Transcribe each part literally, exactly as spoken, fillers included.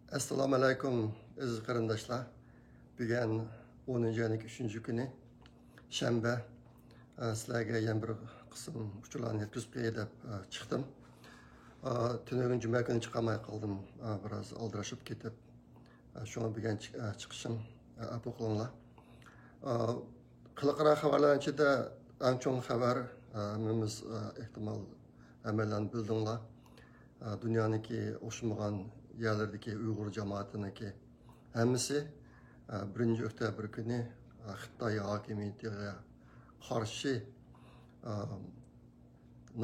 ئەسسالامۇ ئەلەيكۇم، ئەزىز قېرىنداشلار. بۈگۈن ئونىنچى ئاينىڭ ئۈچىنچى كۈنى، شەنبە. ئە، سىلەرگە يەنە بىر قىسىم ئۇچۇرلارنى يەتكۈزۈپ قوياي دەپ، ئە، چىقتىم. ئە، تۈنۈگۈن جۈمە كۈنى چىقالماي قالدىم. ئە، بىراز ئالدىراش بولۇپ كېتىپ. ئە، شۇڭا بۈگۈن چىق-، ئە، چىقىشىم، ئە، ئەپۇ قىلىڭلار. ئە، خەلقئارا خەۋەرلەرنىڭ ئىچىدە ئەڭ چوڭ خەۋەر، ئە، ھەممىمىز، ئە، ئېھتىمال ھەممەيلەن بىلدىڭلار. ئە، دۇنيانىڭكى ئوخشىمىغان يەرلىرىدىكى ئۇيغۇر جامائىتىنىڭكى ھەممىسى، ئە، بىرىنچى ئۆكتەبىر كۈنى، ئە، خىتاي ھاكىمىيىتىگە قارشى، ئە،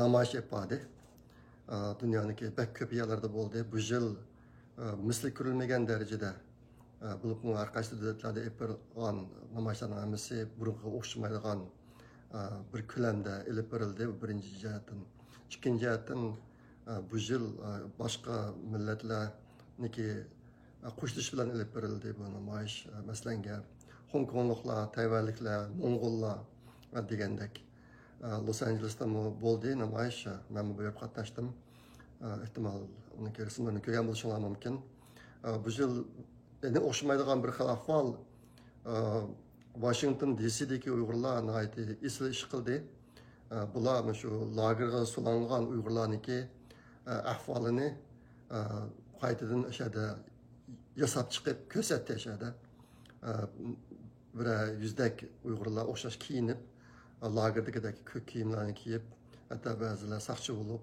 نامايىش ئېلىپ باردى. ئە، دۇنيانىڭكى بەك كۆپ يەرلەردە بولدى. بۇ يىل، ئە، مىسلى كۆرۈلمىگەن دەرىجىدە، ئە، بولۇپمۇ ھەر قايسى دۆلەتلەردە ئېلىپ بېرىلغان نامايىشلارنىڭ ھەممىسى بۇرۇنقىغا ئوخشىمايدىغان، ئە، بىر كۆلەمدە ئېلىپ بېرىلدى. بۇ بىرىنچى جەھەتتىن. ئىككىنچى جەھەتتىن، ئە، بۇ يىل، ئە، باشقا مىللەتلەرنىڭكى، ئە، قوشۇلۇشى بىلەن ئېلىپ بېرىلدى بۇ نامايىش. ئە، مەسىلەنگە، خوڭكوڭلۇقلار، تەيۋەنلىكلەر، موڭغۇللار، ئە، دېگەندەك. ئە، لوس ئانژېلېستىمۇ بولدى نامايىش. ئە، مەنمۇ بېرىپ قاتناشتىم. ئە، ئېھتىمال، ئۇنىڭكى رەسىملىرىنى كۆرگەن بولۇشۇڭلار مۇمكىن. ئە، بۇ يىل يەنە ئوخشىمايدىغان بىر خىل ئەھۋال، ئە، ۋاشىنگتون دى سىدىكى ئۇيغۇرلار ناھايىتى ئېسىل ئىش قىلدى. ئە، بۇلار مۇشۇ لاگېرغا سولانغان ئۇيغۇرلارنىڭكى، ئە، ئەھۋالىنى، ئە، قايتىدىن ئاشۇ يەردە ياساپ چىقىپ كۆرسەتتى ئاشۇ يەردە. ئە، بىرەر يۈزدەك ئۇيغۇرلار ئوخشاش كىيىنىپ، ئە، لاگېردىكىدەك كۆك كىيىملەرنى كىيىپ، ھەتتا بەزىلەر ساقچى بولۇپ،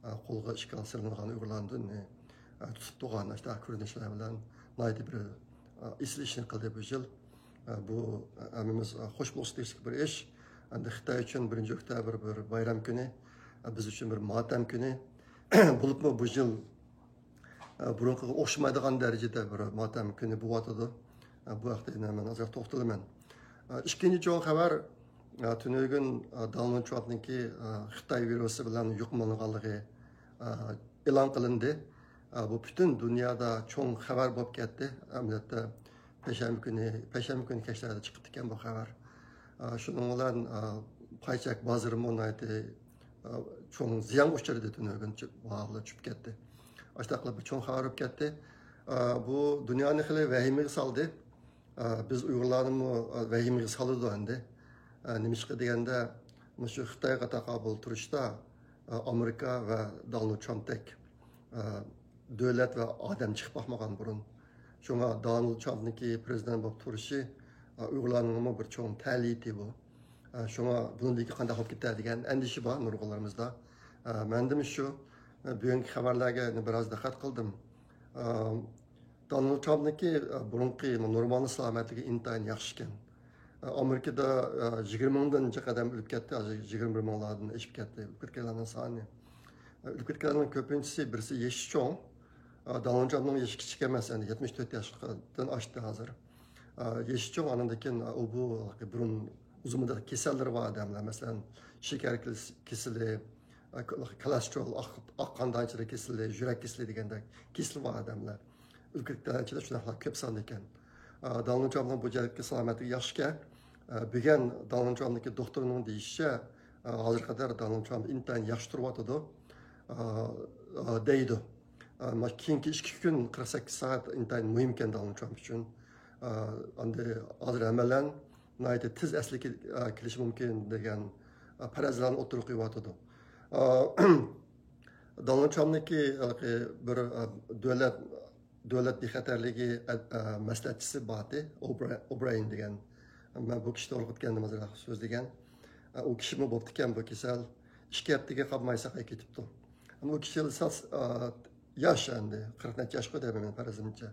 ئە، قولغا ئىشكال سېلىنغان ئۇيغۇرلاردىن، ئە، تۇتۇپ تۇرغان ئاشۇنداق كۆرۈنۈشلەر بىلەن ناھايىتى بىر، ئە، ئېسىل ئىشنى قىلدى بۇ يىل. ئە، بۇ، ئە، ھەممىمىز، ئە، خوش بولسا دېيىشلىك بىر ئىش. ئەمدى خىتاي ئۈچۈن بىرىنچى ئۆكتەبىر بىر بايرام كۈنى، ئە، بىز ئۈچۈن بىر ماتەم كۈنى. بولۇپمۇ بۇ يىل، ئە، بۇرۇنقىغا ئوخشىمايدىغان دەرىجىدە بىر ماتەم كۈنى بولۇۋاتىدۇ. ئە، بۇ ھەقتە يەنە مەن ئازراق توختىلىمەن. ئە، ئىككىنچى چوڭ خەۋەر، ئە، تۈنۈگۈن، ئە، دونالد ترامپنىڭكى، ئە، خىتاي ۋىرۇسى بىلەن يۇقۇملانغانلىقى، ئە، ئېلان قىلىندى. ئە، بۇ پۈتۈن دۇنيادا چوڭ خەۋەر بولۇپ كەتتى. ئەمەلىيەتتە پەيشەنبە كۈنى، پەيشەنبە كۈنى كەچلەردە چىقىپتىكەن بۇ خەۋەر. ئە، شۇنىڭ بىلەن، ئە، پاي چەك بازىرىمۇ ناھايىتى، ئە، چوڭ زىيانغا ئۇچرىدى، تۈنۈگۈن چۈ-، باھالار چۈشۈپ كەتتى. ئاشۇنداق قىلىپ بىر چوڭ خەۋەر بولۇپ كەتتى. ئە، بۇ دۇنيانى خېلى ۋەھىمىگە سالدى. ئە، بىز ئۇيغۇرلارنىمۇ، ئە، ۋەھىمىگە سالىدۇ ئەمدى. ئە، نېمىشقا دېگەندە، مۇشۇ خىتايغا تاقابىل تۇرۇشتا، ئە، ئامېرىكا ۋە دونالد ترامپتەك، ئە، دۆلەت ۋە ئادەم چىقىپ باقمىغان بۇرۇن. شۇڭا دونالد ترامپنىڭكى پرېزىدېنت بولۇپ تۇرۇشى، ئە، ئۇيغۇرلارنىڭمۇ بىر چوڭ تەلىيىتى بۇ. ئە، شۇڭا بۇنىڭدىن كېيىن قانداق بولۇپ كېتەر دېگەن ئەندىشە بار نۇرغۇنلىرىمىزدا. ئە، مەندىمۇ شۇ، ئە، بۈگۈنكى خەۋەرلەرگە بىراز دىققەت قىلدىم. ئە، دونالد ترامپنىڭكى، ئە، بۇرۇنقى نورمالنى سالامەتلىكى ئىنتايىن ياخشى ئىكەن. ئە، ئامېرىكىدا، ئە، يىگىرمە مىڭدىن جىق ئادەم ئۆلۈپ كەتتى، ھازىر يىگىرمە بىر مىڭلاردىن ئېشىپ كەتتى ئۆلۈپ كەتكەنلەرنىڭ سانى. ئە، ئۆلۈپ كەتكەنلەرنىڭ كۆپىنچىسى، بىرسى يېشى چوڭ. ئە، دونالد ترامپنىڭ يېشى كىچىك ئەمەس، يەنى يەتمىش تۆت ياشتىن ئاشتى ھازىر. ئە، يېشى چوڭ، ئاندىن كېيىن، ئە، ئۇ بۇ بۇرۇن ئۇزۇن مۇددەت كېسەللىرى بار ئادەملەر، مەسىلەن، شېكەر كېس-، كېسىلى، ئە، كولېستېرول، ئاق، ئاق قان دانچىلىرى كېسىلى، يۈرەك كېسىلى دېگەندەك كېسىلى بار ئادەملەر. ئۆلۈپ كەتكەنلەر ئىچىدە شۇنداقلار كۆپ ساندا ئىكەن. ئە، دونالد ترامپنىڭ بۇ جەھەتتىكى سالامەتلىكى ياخشىكەن. ئە، بۈگۈن دونالد ترامپنىڭكى دوختۇرىنىڭ دېيىشىچە، ئە، ھازىرغا قەدەر دونالد ترامپ ئىنتايىن ياخشى تۇرۇۋاتىدۇ، ئە، ئە، دەيدۇ. ئە، ما-، كېيىنكى ئىككى كۈن، قىرىق سەككىز سائەت ئىنتايىن مۇھىمكەن دونالد ترامپ ئۈچۈن. ئە، ئەمدى ھازىر ھەممەيلەن ناھايىتى تېز ئەسلىگە، ئە، كېلىشى مۇمكىن دېگەن، ئە، پەرەزلەرنى ئوتتۇرىغا قويۇۋاتىدۇ. ئە، دونالد ترامپنىڭكى ھېلىقى بىر، ئە، دۆلەت، دۆلەت بىخەتەرلىكى، ئە، ئە، مەسلىھەتچىسى بارتى، ئوبرا-، ئوبراين دېگەن. مەن بۇ كىشى توغرا ئۆتكەندىن ئازراق سۆزلىگەن. ئە، ئۇ كىشىمۇ بوپتىكەن بۇ كېسەل. ئىككى ھەپتىگە قالماي ساقىيىپ كېتىپتۇ. ئەمما ئۇ كىشى ساس-، ئە، ياش ئەمدى، قىرىق نەچچە ياشقۇ دەيمەن مەن پەرىزىمچە.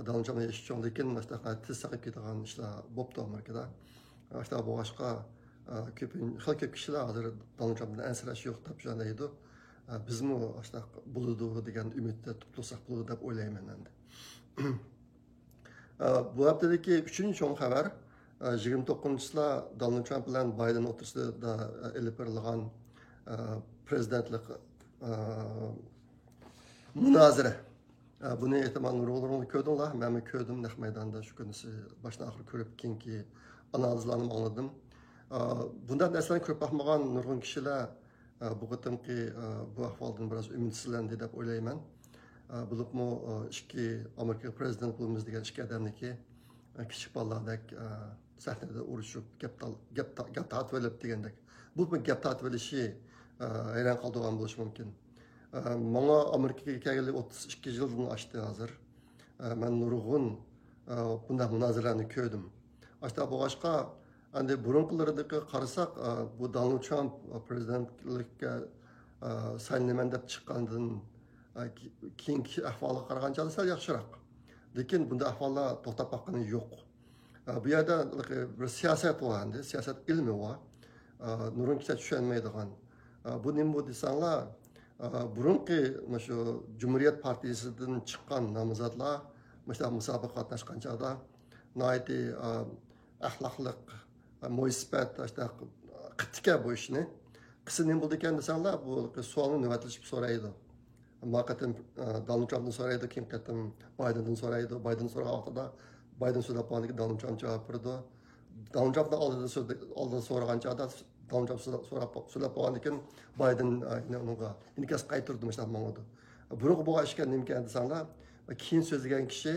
دونالد ترامپ يېشى چوڭ، لېكىن مۇشۇنداق تېز ساقىيىپ كېتىدىغان ئىشلار بوپتۇ ئامېرىكىدا. شۇنداق بولغاچقا، ئە، كۆپىن-، خېلى كۆپ كىشىلەر ھازىر دونالد ترامپتىن ئەنسىرەش يوق دەپ شۇنداق دەيدۇ. ئە، بىزمۇ شۇنداق بولىدۇ دېگەن ئۈمىدتە تۇرۇپ تۇرساق بولىدۇ دەپ ئويلايمەن ئەمدى. ئە، بۇ ھەپتىدىكى ئۈچىنچى چوڭ خەۋەر، ئە، يىگىرمە توققۇزىنچى چىسلا دونالد ترامپ بىلەن بايدېن ئوتتۇرىسىدا، ئە، ئېلىپ بېرىلغان، ئە، پرېزىدېنتلىق، ئە، مۇنازىرە. ئە، بۇنى ئېھتىمال نۇرغۇنلىرىڭلار كۆردۈڭلار. مەنمۇ كۆردۈم نەق مەيداندا شۇ كۈنىسى باشتىن ئاخىر كۆرۈپ، كېيىنكى ئانالىزلارنىمۇ ئاڭلىدىم. ئە، بۇنداق نەرسىلەرنى كۆرۈپ باقمىغان نۇرغۇن كىشىلەر، ئە، بۇ قېتىمقى، ئە، بۇ ئەھۋالدىن بىراز ئۈمىدسىزلەندى دەپ ئويلايمەن. ئە، بولۇپمۇ، ئە، ئىككى ئامېرىكا پرېزىدېنت بولىمىز دېگەن ئىككى ئادەمنىكى، ئە، كىچىك بالىلاردەك، ئە، سەھنىدە ئۇرۇشۇپ، گەپ تال-، گەپ تا-، گەپ تارتىۋېلىپ دېگەندەك. بولۇپمۇ گەپ تارتىۋېلىشى، ئە، ھەيران قالدۇرغان بولۇشى مۇمكىن. ئە، ماڭا ئامېرىكىغا كەلگىلى ئوتتۇز ئىككى يىلدىن ئاشتى ھازىر. ئە، مەن نۇرغۇن، ئە، بۇنداق مۇنازىرىلەرنى كۆردۈم. ئاشۇنداق بولغاچقا، ئەندى بۇرۇنقىلىرىدىكى قارىساق، ئە، بۇ دونالد ترامپ پرېزىدېنتلىككە، ئە، سايلىنىمەن دەپ چىققاندىن، ئە، كې-، كېيىنكى ئەھۋالغا قارىغاندا سەل ياخشىراق. لېكىن بۇنداق ئەھۋاللار توختاپ قالغىنى يوق. ئە، بۇ يەردە بىر سىياسەت بار ئەندى، سىياسەت ئىلمى بار. ئە، نۇرغۇن كىشىلەر چۈشەنمەيدىغان. ئە، بۇ نېمە بۇ دېسەڭلار، ئە، بۇرۇنقى مۇشۇ جۇمھۇرىيەت پارتىيىسىدىن چىققان نامزاتلار مۇشۇنداق مۇسابىقىگە قاتناشقان چاغدا ناھايىتى، ئە، ئەخلاقلىق، ئە، مۇناسىۋەت، ئاشۇنداق قىپتىكەن بۇ ئىشنى. قىسى نېمە بولىدىكەن دېسەڭلار، بۇ سوئالنى نۆۋەتلىشىپ سورايدۇ. ما قېتىم، ئە، دونالد ترامپتىن سورايدۇ، كېيىنكى قېتىم بايدېندىن سورايدۇ. بايدېن سورىغان ۋاقتىدا، بايدېن سۆزلەپ بولغاندىن كېيىن دونالد ترامپ جاۋاب بېرىدۇ. دونالد ترامپنىڭ ئالدىدا سۆز-، ئالدىدا سورىغان چاغدا دونالد ترامپ سۆزلەپ، سوراپ، سۆزلەپ بولغاندىن كېيىن بايدېن، ئە، يەنە ئۇنىڭغا ئىنكاس قايتۇرىدۇ، مۇشۇنداق ماڭىدۇ. بۇرۇنقى بولغان ئىشكەن نېمىكەن دېسەڭلار، كېيىن سۆزلىگەن كىشى،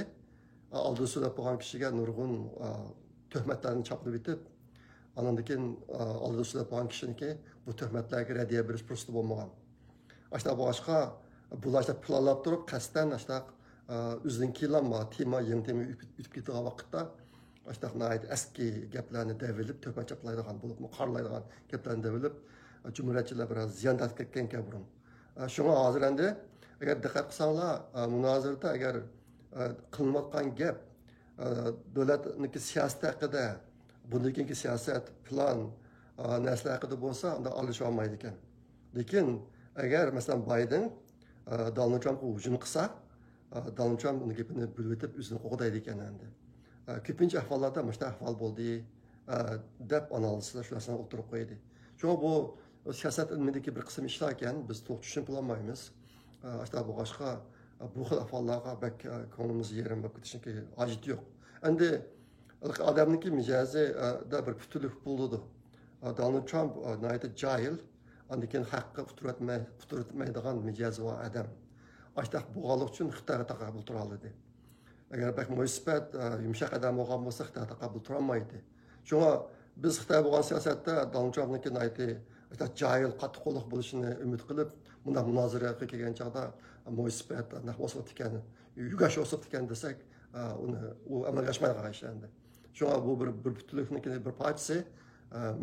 ئە، ئالدىدا سۆزلەپ بولغان كىشىگە نۇرغۇن، ئە، تۆھمەتلەرنى چاپلىۋېتىپ، ئاندىن كېيىن، ئە، ئالدىدا سۆزلەپ بولغان كىشىنىڭكى بۇ تۆھمەتلەرگە رەددىيە بېرىش پۇرسىتى بولمىغان. ئاشۇنداق بولغاچقا، بۇلار ئاشۇنداق پىلانلاپ تۇرۇپ، قەستەن ئاشۇنداق، ئە، ئۆزىدىن كېيىنلا تېما، يېڭى تېما ئۆتۈپ، ئۆتۈپ كېتىدىغان ۋاقىتتا، ئاشۇنداق ناھايىتى ئەسكى گەپلەرنى دەۋېلىپ، تۆھمەت چاپلايدىغان بولۇپمۇ، قارىلايدىغان گەپلەرنى دەۋېلىپ، ئە، جۇمھۇرىيەتچىلەر بىراز زىيان تارتىپ كەتكەنكەن بۇرۇن. ئە، شۇڭا ھازىر ئەندى، ئەگەر دىققەت قىلساڭلار، ئە، مۇنازىرىدە ئەگەر، ئە، قىلىنىۋاتقان گەپ، ئە، دۆلەتنىڭكى سىياسىتى ھەققىدە، بۇندىن كېيىنكى سىياسەت، پىلان، ئە، نەرسىلەر ھەققىدە بولسا، ئۇندا ئارىلىشىۋالمايدىكەن. لېكىن ئەگەر، مەسىلەن، بايدېن، ئە، دونالد ترامپقا ھۇجۇم قىلسا، ئە، دونالد ترامپ ئۇنىڭ گېپىنى بۆلۈۋېتىپ، ئۆزىنى قوغدايدىكەن ئەندى. ئە، كۆپىنچە ئەھۋاللاردا مۇشۇنداق ئەھۋال بولدى، ئە، دەپ ئانالىزلار شۇ نەرسىنى ئوتتۇرىغا قويدى. شۇڭا بۇ سىياسەت ئىلمىدىكى بىر قىسىم ئىشلاركەن، بىز تولۇق چۈشىنىپ بولالمايمىز. ئە، ئاشۇنداق بولغاچقا، ئە، بۇ خىل ئەھۋاللارغا بەك، ئە، كۆڭلىمىز يېرىم بولۇپ كېتىشنىڭكى ھاجىتى يوق. ئەندى ئادەمنىڭكى مىجەزى، ئە، دە بىر پۈتۈنلۈك بولىدۇ. ئە، دونالد ترامپ، ئە، ناھايىتى جاھىل، ئاندىن كېيىن ھەققە ئۇتتۇرۇۋەتمەي-، ئۇتتۇرۇۋەتمەيدىغان مىجەزى بار ئادەم. ئاشۇنداق بولغانلىقى ئۈچۈن خىتايغا تاقابىل تۇرالىدى. ئەگەر بەك مۇناسىۋەت، ئە، يۇمشاق ئادەم بولغان بولسا، خىتاي تاقابىل تۇرالمايتتى. شۇڭا بىز خىتاي بولغان سىياسەتتە دونالد ترامپنىڭكى ناھايىتى جاھىل، قاتتىق قوللۇق بولۇشىنى ئۈمىد قىلىپ، مۇنداق مۇنازىرىگە كەلگەن چاغدا مۇناسىۋەت نەق بولۇپ كەتكەن، يۈگەش بولۇپ كەتكەن دېسەك، ئۇنى، ئۇ ئەمەلگە ئاشمايدىغان ئىش ئەمدى. شۇڭا بۇ بىر، بىر پۈتۈنلۈكنىڭكى بىر پارچىسى.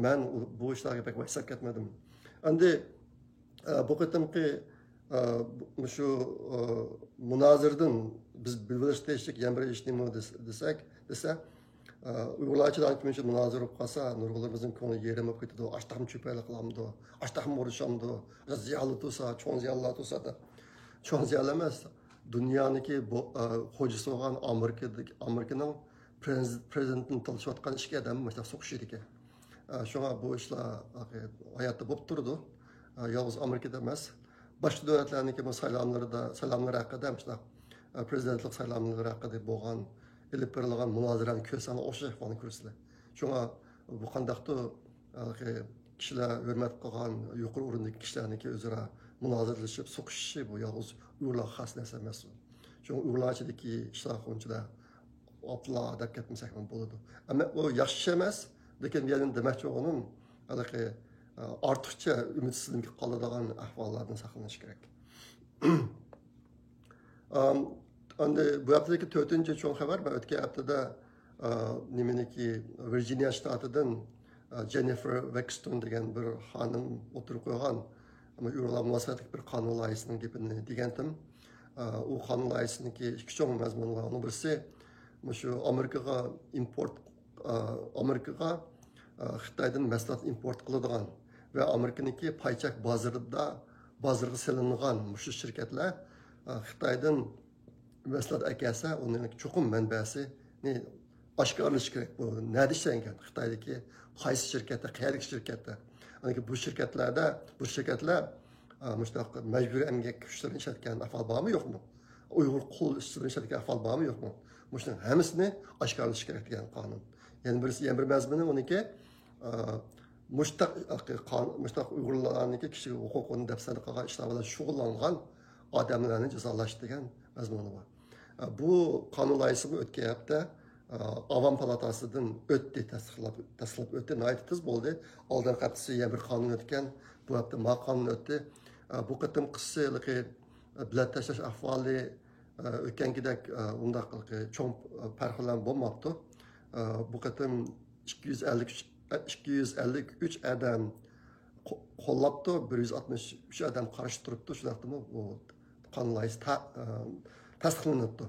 مەن بۇ ئىشلارغا بەك ۋايساپ كەتمىدىم. ئەمدى ئە، بۇ قېتىمقى، ئە، بۇ، مۇشۇ، ئە، مۇنازىرىدىن بىز بىلىۋېلىشقا تېگىشلىك يەنە بىر ئىش نېمە دېس-، دېسەك، دېسە، ئە، ئۇيغۇرلار ئىچىدە ئانچە مۇنچە مۇنازىرە بولۇپ قالسا، نۇرغۇنلىرىمىزنىڭ كۆڭلى يېرىم بولۇپ كېتىدۇ. ئاشتاقمۇ چۆپەيلىك قىلامدۇ؟ ئاشتاقمۇ ئۇرۇشامدۇ؟ زىيانلىق تۇرسا، چوڭ زىيانلار تۇرسا دەپ. چوڭ زىيان ئەمەس. دۇنيانىڭكى بۇ، ئە، خوجىسى بولغان ئامېرىكىدىكى، ئامېرىكىنىڭ پرېز-، پرېزىدېنتىنى تالىشىۋاتقان ئىككى ئادەم مۇشۇنداق سوقۇشىدىكەن. ئە، شۇڭا بۇ ئىشلار ھاياتتا بولۇپ تۇرىدۇ. ئە، يالغۇز ئامېرىكىدا ئەمەس، باشقا دۆلەتلەرنىڭكى بۇ سايلاملىرىدا، سايلاملىرى ھەققىدە مۇشۇنداق، ئە، پرېزىدېنتلىق سايلاملىرى ھەققىدە بولغان، ئېلىپ بېرىلغان مۇنازىرىنى كۆرسەڭلار ئوخشاش ئەھۋالنى كۆرىسىلەر. شۇڭا بۇ قانداقتۇر، ھېلىقى كىشىلەر ھۆرمەت قىلغان يۇقىرى ئورۇندىكى كىشىلەرنىڭكى ئۆزئارا مۇنازىرىلىشىپ سوقۇشۇشى بۇ يالغۇز ئۇيغۇرلارغا خاس نەرسە ئەمەس. شۇڭا ئۇيغۇرلار ئىچىدىكى ئىشلار ئۇنچىلىك ئاپلا دەپ كەتمىسەكمۇ بولىدۇ. ئەمما ئۇ ياخشى ئىش ئەمەس، لېكىن بۇ يەردىن دېمەكچى بولغىنىم، ھېلىقى، ئە، ئارتۇقچە ئۈمىدسىزلىككە قالىدىغان ئەھۋاللاردىن ساقلىنىش كېرەك. ئەم، ئەمدى بۇ ھەپتىدىكى تۆتىنچى چوڭ خەۋەر، مەن ئۆتكەن ھەپتىدە، ئە، نېمىنىكى، ۋىرجىنىيە شتاتىدىن، ئە، جېننىفېر ۋېكستون دېگەن بىر خانىم ئوتتۇرىغا قويغان، ئۇيغۇرلار مۇناسىۋەتلىك بىر قانۇن لايىھىسىنىڭ گېپىنى دېگەنتىم. ئۇ قانۇن لايىھىسىنىڭكى ئىككى چوڭ مەزمۇنى بار. ئۇنىڭ بىرسى، مۇشۇ ئامېرىكىغا ئىمپورت، ئامېرىكىغا خىتايدىن مەھسۇلات ئىمپورت قىلىدىغان ۋە ئامېرىكىنىڭكى پاي چەك بازىرىدا، بازىرىغا سېلىنغان مۇشۇ شىركەتلەر خىتايدىن مەھسۇلات ئەكەلسە، ئۇنىڭ چوقۇم مەنبەسىنى ئاشكارىلىشى كېرەك. بۇ نەدە ئىشلەنگەن؟ خىتايدىكى قايسى شىركەتتە، قەيەردىكى شىركەتتە؟ يەنى بۇ شىركەتلەردە، بۇ شىركەتلەر، ئا، مۇشۇنداق مەجبۇرىي ئەمگەك كۈچلىرىنى ئىشلەتكەن ئەھۋال بارمۇ، يوقمۇ؟ ئۇيغۇر قۇل ئىشچىلىرىنى ئىشلەتكەن ئەھۋال بارمۇ، يوقمۇ؟ مۇشۇنىڭ ھەممىسىنى ئاشكارىلىشى كېرەك دېگەن قانۇن. يەنە بىرسى، يەنە بىر مەزمۇنى ئۇنىڭكى، ئا، مۇشتاق، مۇشتاق ئۇيغۇرلارنىڭكى كىشىلىك ھوقۇقىنى دەپسەندە قىلغان ئىشلار بىلەن شۇغۇللانغان ئادەملەرنى جازالاش دېگەن مەزمۇنى بار. بۇ قانۇن لايىھىسىمۇ ئۆتكەن ھەپتە ئاۋام پالاتاسىدىن ئۆتتى، تەستىقلاپ، تەستىقلاپ ئۆتتى. ناھايىتى تېز بولدى. ئالدىنقى ھەپتىسى يەنە بىر قانۇن ئۆتكەن. بۇ ھەپتە ما قانۇن ئۆتتى. بۇ قېتىمقىسى ھېلىقى بېلەت تاشلاش ئەھۋالى ئۆتكەنكىدەك ئۇنداق چوڭ پەرق بىلەن بولماپتۇ. بۇ قېتىم ئىككى يۈز ئەللىك ئۈچ، ئىككى يۈز ئەللىك ئۈچ ئادەم قو-، قوللاپتۇ، بىر يۈز ئاتمىش ئۈچ ئادەم قارشى تۇرۇپتۇ. شۇنداقتىمۇ بۇ قانۇن لايىھىسى تا-، ئە، تەستىقلىنىپتۇ.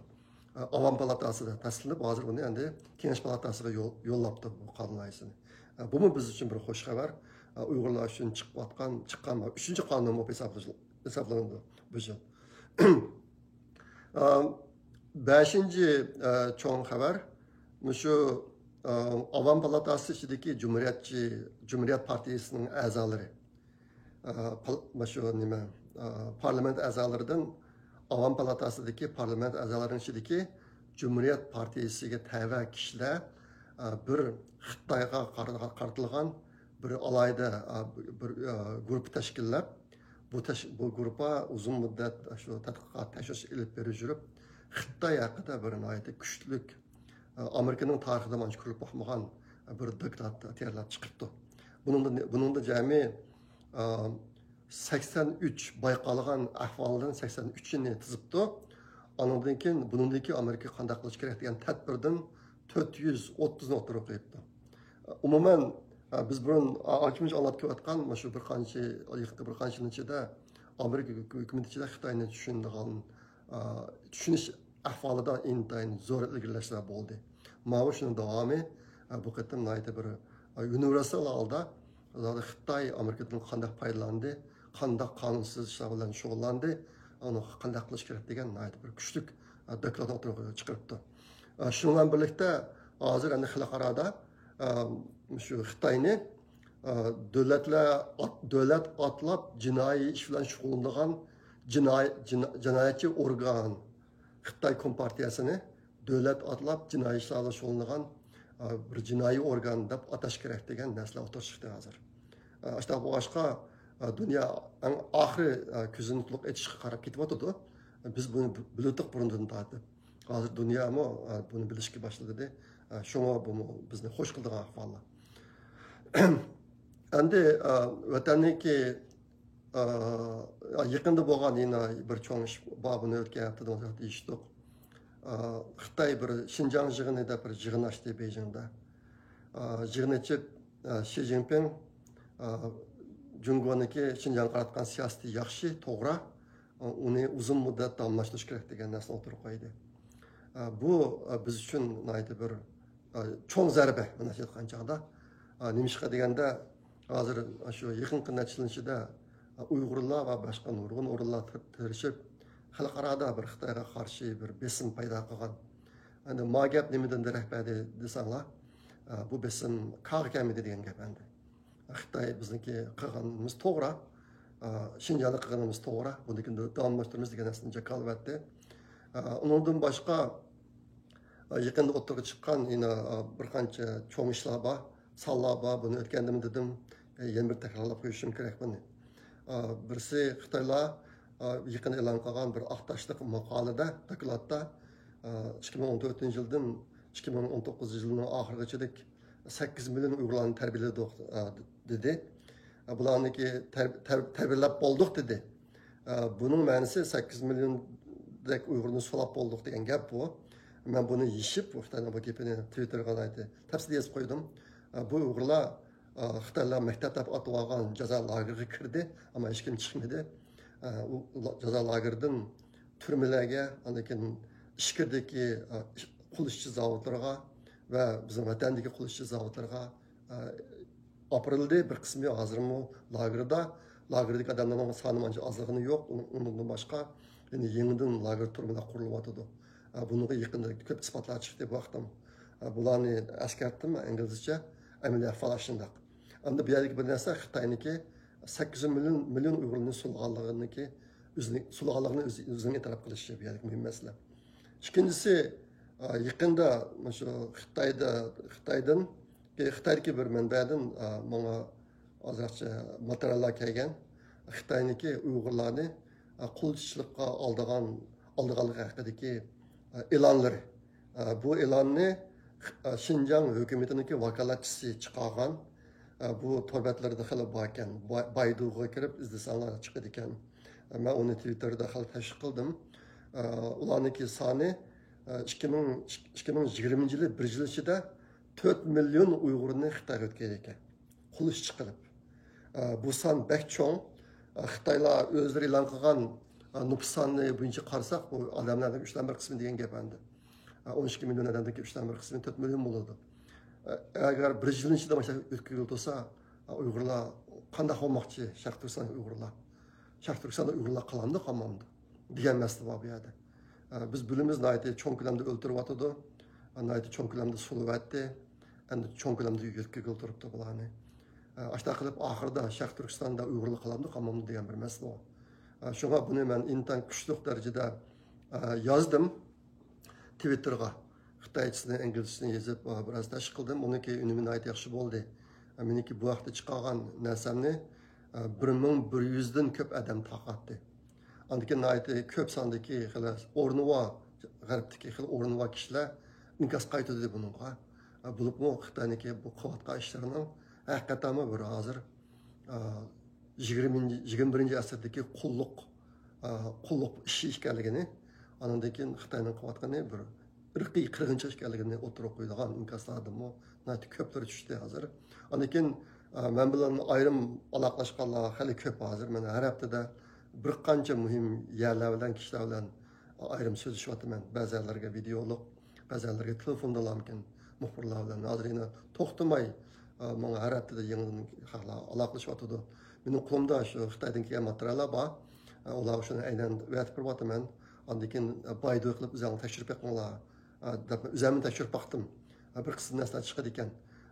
ئە، ئاۋام پالاتاسىدا تەستىقلىنىپ، ھازىر ئۇنى ئەمدى كېڭەش پالاتاسىغا يول-، يوللاپتۇ بۇ قانۇن لايىھىسىنى. ئە، بۇمۇ بىز ئۈچۈن بىر خوش خەۋەر. ئە، ئۇيغۇرلار ئۈچۈن چىقىۋاتقان، چىققان ئۈچىنچى قانۇن بولۇپ ھېسابلىنىدۇ بۇ يىل. ئە، بەشىنچى، ئە، چوڭ خەۋەر، مۇشۇ، ئە، ئاۋام پالاتاسى ئىچىدىكى جۇمھۇرىيەتچى، جۇمھۇرىيەت پارتىيىسىنىڭ ئەزالىرى، ئە، پال-، مۇشۇ نېمە، ئە، پارلامېنت ئەزالىرىدىن، ئاۋام پالاتاسىدىكى پارلامېنت ئەزالىرىنىڭ ئىچىدىكى جۇمھۇرىيەت پارتىيىسىگە تەۋە كىشىلەر، ئە، بىر خىتايغا قارا-، قارىتىلغان بىر ئالاھىدە، ئە، بىر، ئە، گۇرۇپپا تەشكىللەپ، بۇ تەش-، بۇ گۇرۇپپا ئۇزۇن مۇددەت شۇ تەتقىقات، تەكشۈرۈش ئېلىپ بېرىپ يۈرۈپ، خىتاي ھەققىدە بىر ناھايىتى كۈچلۈك، ئامېرىكىنىڭ تارىخىدا مانچە كۆرۈلۈپ باقمىغان بىر دوكلات تەييارلاپ چىقىپتۇ. بۇنىڭدا، بۇنىڭدا جەمئىي، ئا، سەكسەن ئۈچ بايقالغان ئەھۋالدىن سەكسەن ئۈچىنى تىزىپتۇ. ئانىڭدىن كېيىن، بۇنىڭدىن كېيىن ئامېرىكا قانداق قىلىش كېرەك دېگەن تەدبىردىن تۆت يۈز ئوتتۇزنى ئوتتۇرىغا قويۇپتۇ. ئومۇمەن، ئا، بىز بۇرۇن، ئا، ئانچە-مۇنچە ئاڭلاپ كېلىۋاتقان، مانا شۇ بىر قانچە، يېقىنقى بىر قانچە يىلنىڭ ئىچىدە ئامېرىكا ھۆكۈمىتى ئىچىدە خىتاينى چۈشىنىدىغان، ئا، چۈشىنىش ئەھۋالىدا ئىنتايىن زور ئىلگىرىلەشلەر بولدى. ماۋۇ شۇنىڭ داۋامى، ئە، بۇ قېتىم ناھايىتى بىر، ئە، ئۇنىۋېرسال ھالدا زادى خىتاي ئامېرىكىدىن قانداق پايدىلاندى، قانداق قانۇنسىز ئىشلار بىلەن شۇغۇللاندى، ئۇنى قانداق قىلىش كېرەك دېگەن ناھايىتى بىر كۈچلۈك، ئە، دوكلاتنى ئوتتۇرىغا چىقىرىپتۇ. ئە، شۇنىڭ بىلەن بىرلىكتە ھازىر ئەمدى خەلقئارادا، ئە، شۇ خىتاينى، ئە، دۆلەتلەر ئات-، دۆلەت ئاتلاپ جىنايى ئىش بىلەن شۇغۇللىنىدىغان جىناي-، جىنا-، جىنايەتچى ئورگان، خىتاي كومپارتىيەسىنى دۆلەت ئاتلاپ جىنايى ئىشلار بىلەن شۇغۇللىنىدىغان، ئا، بىر جىنايى ئورگان دەپ ئاتاش كېرەك دېگەن نەرسىلەر ئوتتۇرىغا چىقتى ھازىر. ئا، ئاشۇنداق بولغاچقا، ئا، دۇنيا ئەڭ ئاخىرى، ئا، كۆزىنى تولۇق ئېچىشقا قاراپ كېتىۋاتىدۇ. بىز بۇنى بىلىۋاتتۇق بۇرۇندىن تارتىپ. ھازىر دۇنيامۇ، ئا، بۇنى بىلىشكە باشلىدى. ئا، شۇڭا بۇمۇ بىزنى خوش قىلىدىغان ئەھۋاللار. ئەمدى، ئا، ۋەتەننىڭكى، ئا، يېقىندا بولغان يەنە بىر چوڭ ئىش بار، بۇنى ئۆتكەن ھەپتىدە دېيىشتۇق. ئا، خىتاي بىر شىنجاڭ يىغىنى دەپ بىر يىغىن ئاچتى بېيجىڭدا. ئا، يىغىن ئېچىپ، ئا، شى جىنپىڭ، ئا، جۇڭگونىڭكى شىنجاڭغا قاراتقان سىياسىتى ياخشى، توغرا. ئۇنى ئۇزۇن مۇددەت داۋاملاشتۇرۇش كېرەك دېگەن نەرسىنى ئوتتۇرىغا قويدى. بۇ بىز ئۈچۈن ناھايىتى بىر چوڭ زەربە، مۇنداق ئېيتقان چاغدا. نېمىشقا دېگەندە، ھازىر شۇ يېقىنقى نەچچە يىل ئىچىدە ئۇيغۇرلار ۋە باشقا نۇرغۇن ئورۇنلار تىر-، تىرىشىپ، خەلقئارادا بىر خىتايغا قارشى بىر بېسىم پەيدا قىلغان. ئەمدى ما گەپ نېمىدىن دېرەك بەردى دېسەڭلار، بۇ بېسىم كاغا كەلمىدى دېگەن گەپ ئەمدى. خىتاي بىزنىڭكى قىلغىنىمىز توغرا، ئا، شىنجاڭدا قىلغىنىمىز توغرا، بۇنىڭكى داۋاملاشتۇرىمىز دېگەن نەرسىنى جاكارلىۋەتتى. ئا، ئۇنىڭدىن باشقا، ئا، يېقىندا ئوتتۇرىغا چىققان يەنە، ئا، بىر قانچە چوڭ ئىشلار بار، سانلار بار، بۇنى ئۆتكەندىمۇ دېدىم، يەنە بىر تەكرارلاپ قويۇشۇم كېرەك بۇنى. ئا، بىرسى خىتايلار، ئا، يېقىندا ئېلان قىلغان بىر ئاق تاشلىق ماقالىدە، دوكلاتتا، ئا، ئىككى مىڭ ئون تۆتىنچى يىلدىن ئىككى مىڭ ئون توققۇزىنچى يىلنىڭ ئاخىرىغىچىلىك سەككىز مىليون ئۇيغۇرلارنى تەربىيەلىدۇق، ئە، دېدى. ئە، بۇلارنىڭكى تەر-، تەر-، تەربىيەلەپ بولدۇق دېدى. ئە، بۇنىڭ مەنىسى سەككىز مىليوندەك ئۇيغۇرنى سولاپ بولدۇق دېگەن گەپ بۇ. مەن بۇنى يېشىپ، بۇ خىتاينىڭ بۇ گېپىنى تىۋىتتېرغا ناھايىتى تەپسىلىي يېزىپ قويدۇم. ئە، بۇ ئۇيغۇرلار، ئە، خىتايلار مەكتەپ دەپ ئاتىۋالغان جازا لاگېرىغا كىردى، ئەمما ھېچكىم چىقمىدى. ئە، ئۇ لا-، جازا لاگېرىدىن تۈرمىلەرگە، ئاندىن كېيىن ئىچكىرىدىكى، ئە، قۇل ئىشچى زاۋۇتلىرىغا ۋە بىزنىڭ ۋەتەندىكى قۇل ئىشچى زاۋۇتلىرىغا، ئە، ئاپىرىلدى. بىر قىسمى ھازىرمۇ لاگېردا. لاگېردىكى ئادەملەرنىڭ سانى ئانچە ئازلىقىنى يوق. ئۇنىڭ-، ئۇنىڭدىن باشقا يەنە يېڭىدىن لاگېر تۈرمىلەر قۇرۇلۇۋاتىدۇ. ئە، بۇنىڭغا يېقىندا كۆپ ئىسپاتلار چىقتى بۇ ھەقتە. ئە، بۇلارنى ئەسكەرتتىم ئىنگلىزچە، ئەمەلىي ئەھۋال ئاشۇنداق. ئەمدى بۇ يەردىكى بىر نەرسە خىتاينىڭكى سەككىز يۈز مىليون، مىليون ئۇيغۇرنى سولىغانلىقىنىڭكى ئۆزىنى، سولىغانلىقىنى ئۆزى، ئۆزىنىڭ ئېتىراپ قىلىشى بۇ يەردىكى مۇھىم مەسىلە. ئىككىنچىسى، ئا، يېقىندا مۇشۇ خىتايدا، خىتايدىن، خىتايدىكى بىر مەنبەدىن، ئا، ماڭا ئازراقچە ماتېرىياللار كەلگەن. خىتاينىڭكى ئۇيغۇرلارنى، قۇلچىلىققا ئالدىغان، ئالدىغانلىقى ھەققىدىكى ئېلانلىرى. بۇ ئېلاننى شىنجاڭ ھۆكۈمىتىنىڭكى ۋاكالەتچىسى چىقارغان. بۇ تور بەتلىرىدە خېلى باركەن. باي-، بايدۇغا كىرىپ ئىزدىسەڭلار چىقىدىكەن. مەن ئۇنى تىۋىتتېردا خېلى تەشۋىق قىلدىم. ئۇلارنىڭكى سانى ئىككى مىڭ، ئىككى مىڭ يىگىرمىنچى يىلى بىر يىل ئىچىدە تۆت مىليون ئۇيغۇرنى خىتايغا ئۆتكەن ئىكەن. قۇلچە چىقىرىپ. ئە، بۇ سان بەك چوڭ. ئە، خىتايلار ئۆزلىرى ئېلان قىلغان، ئە، نوپۇس سانى بويىچە قارىساق، بۇ ئادەملەرنىڭ ئۈچتىن بىر قىسمى دېگەن گەپ ئەمدى. ئە، ئون ئىككى مىليون ئادەمدىكى ئۈچتىن بىر قىسمى تۆت مىليون بولىدۇ. ئە، ئەگەر بىر يىل ئىچىدە مۇشۇنداق ئۆتكۈزۈلۈپ تۇرسا، ئە، ئۇيغۇرلار قانداق بولماقچى؟ شەرقىي تۈركىستان ئۇيغۇرلار. شەرقىي تۈركىستاندا ئۇيغۇرلار قالامدۇ، قالمامدۇ دېگەن مەسىلە بار بۇ يەردە. ئە، بىز بىلىمىز، ناھايىتى چوڭ كۆلەمدە ئۆلتۈرۈۋاتىدۇ. ئە، ناھايىتى چوڭ كۆلەمدە سولىۋەتتى. ئەمدى چوڭ كۆلەمدە يۆتكىگىلى تۇرۇپتۇ بۇلارنى. ئە، ئاشۇنداق قىلىپ ئاخىرىدا شەرقىي تۈركىستاندا ئۇيغۇرلار قالامدۇ، قالمامدۇ دېگەن بىر مەسىلە بار. ئە، شۇڭا بۇنى مەن ئىنتايىن كۈچلۈك دەرىجىدە، ئە، يازدىم تىۋىتتېرغا. خىتايچىسىنى، ئىنگلىزچىسىنى يېزىپ، ئە، بىراز تەشۋىق قىلدىم. ئۇنىڭكى ئۈنۈمى ناھايىتى ياخشى بولدى. ئە، مېنىڭكى بۇ ھەقتە چىقارغان نەرسەمنى، ئە، بىر مىڭ بىر يۈزدىن كۆپ ئادەم تارقاتتى. ئاندىن كېيىن ناھايىتى كۆپ ساندىكى خېلى ئورنىۋا، غەربتىكى خېلى ئورنىۋا كىشىلەر ئىنكاس قايتۇردى بۇنىڭغا. ئە، بولۇپمۇ خىتاينىڭكى بۇ قىلىۋاتقان ئىشلىرىنىڭ ھەقىقەتەنمۇ بىر ھازىر، ئە، يىگىرمىنچى، يىگىرمە بىرىنچى ئەسىردىكى قۇللۇق، ئە، قۇللۇق ئىشى ئىكەنلىكىنى، ئاندىن كېيىن خىتاينىڭ قىلىۋاتقىنى بىر ئىرقىي قىرغىنچىلىق ئىكەنلىكىنى ئوتتۇرىغا قويىدىغان ئىنكاسلاردىنمۇ ناھايىتى كۆپلىرى چۈشتى ھازىر. ئاندىن كېيىن، ئە، مەن بىلەن ئايرىم ئالاقىلاشقانلار خېلى كۆپ ھازىر. مەن ھەر ھەپتىدە بىر قانچە مۇھىم يەرلەر بىلەن، كىشىلەر بىلەن ئايرىم سۆزلىشىۋاتىمەن. بەزىلەرگە ۋىدېئولۇق، بەزىلەرگە تېلېفوندىلامكىن مۇخبىرلار بىلەن. ھازىر يەنە توختىماي، ئە، ماڭا ھەر ھەپتىدە يېڭىدىن خەقلەر ئالاقىلىشىۋاتىدۇ. مېنىڭ قولۇمدا شۇ خىتايدىن كەلگەن ماتېرىياللار بار. ئە، ئۇلارغا شۇنى ئەينەن ئەۋەتىپ بېرىۋاتىمەن. ئاندىن كېيىن، ئە، بايدۇ قىلىپ ئۆزۈڭلار تەكشۈرۈپ بېقىڭلار، ئە، دەپ ئۆزۈممۇ تەكشۈرۈپ باقتىم. ئە، بىر قىسىم نەرسىلەر چىقىدىكەن.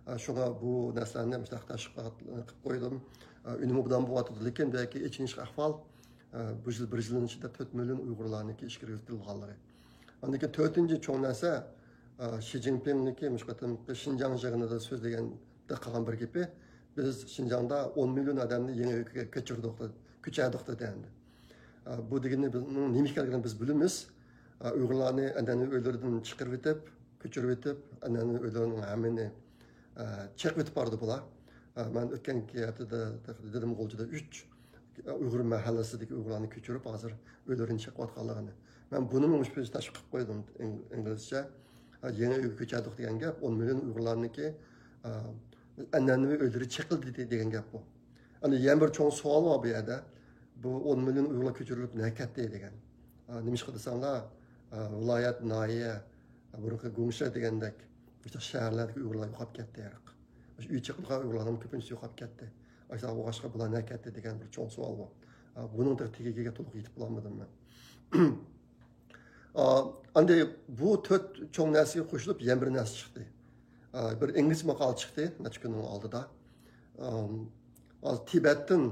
ئە، شۇڭا بۇ نەرسىلەرنى مۇشۇنداق تەشۋىق قىلىپ قويدۇم. ئە، ئۈنۈمى ئوبدان بولۇۋاتىدۇ. لېكىن بۇ يەردىكى ئېچىنىشلىق ئەھۋال، ئە، بۇ يىل بىر يىلنىڭ ئىچىدە تۆت مىليون ئۇيغۇرلارنىڭكى ئىچكىرىگە ئۆتكۈزۈلگەنلىكى. ئاندىن كېيىن تۆتىنچى چوڭ نەرسە، ئە، شى جىنپىڭنىڭكى مۇشۇ قېتىمقى شىنجاڭ يىغىنىدا سۆزلىگەندە قىلغان بىر گېپى، بىز شىنجاڭدا ئون مىليون ئادەمنى يېڭى ئۆيگە كۆچۈردۇق، كۆچۈردۇق دېدى ئەمدى. ئە، بۇ دېگىنى بىزنىڭ نېمە ئىكەنلىكىنى بىز بىلىمىز. ئە، ئۇيغۇرلارنى ئەنئەنىۋى ئۆيلىرىدىن چىقىرىۋېتىپ، كۆچۈرۈۋېتىپ، ئەنئەنىۋى ئۆيلىرىنىڭ ھەممىنى، ئە، چېقىۋېتىپ بارىدۇ بۇلار. ئە، مەن ئۆتكەن ھەپتىدە دېدىم، غۇلجىدا ئۈچ ئۇيغۇر مەھەللىسىدىكى ئۇيغۇرلارنى كۆچۈرۈپ، ھازىر ئۆيلىرىنى چېقىۋاتقانلىقىنى. مەن بۇنىمۇ مۇشۇ تەشۋىق قىلىپ قويدۇم ئىنگ-، ئىنگلىزچە. ئە، يېڭى ئۆيگە كۆچەردۇق دېگەن گەپ، ئون مىليون ئۇيغۇرلارنىڭكى، ئە، ئەنئەنىۋى ئۆيلىرى چېقىلدى دېگەن گەپ بۇ. ئەنە يەنە بىر چوڭ سوئال بار بۇ يەردە. بۇ ئون مىليون ئۇيغۇرلار كۆچۈرۈلۈپ نەگە كەتتى دېگەن. ئا، نېمىشقا دېسەڭلار، ئا، ۋىلايەت، ناھىيە، ئا، بۇرۇنقى گۇڭشې دېگەندەك، مۇشۇ شەھەرلەردىكى ئۇيغۇرلار يوقاپ كەتتى ھېرىق. مۇشۇ ئۆي چېقىلغان ئۇيغۇرلارنىڭ كۆپىنچىسى يوقاپ كەتتى. ئاشۇنداق بولغاچقا بۇلار نەگە كەتتى دېگەن بىر چوڭ سوئال بار. ئا، بۇنىڭ تېخى تېگىگە تولۇق يېتىپ بولالمىدىم مەن. ئا، ئەمدى بۇ تۆت چوڭ نەرسىگە قوشۇلۇپ يەنە بىر نەرسە چىقتى. ئا، بىر ئىنگلىز ماقالە چىقتى نەچچە كۈننىڭ ئالدىدا. ئام، ھازىر تىبەتتىن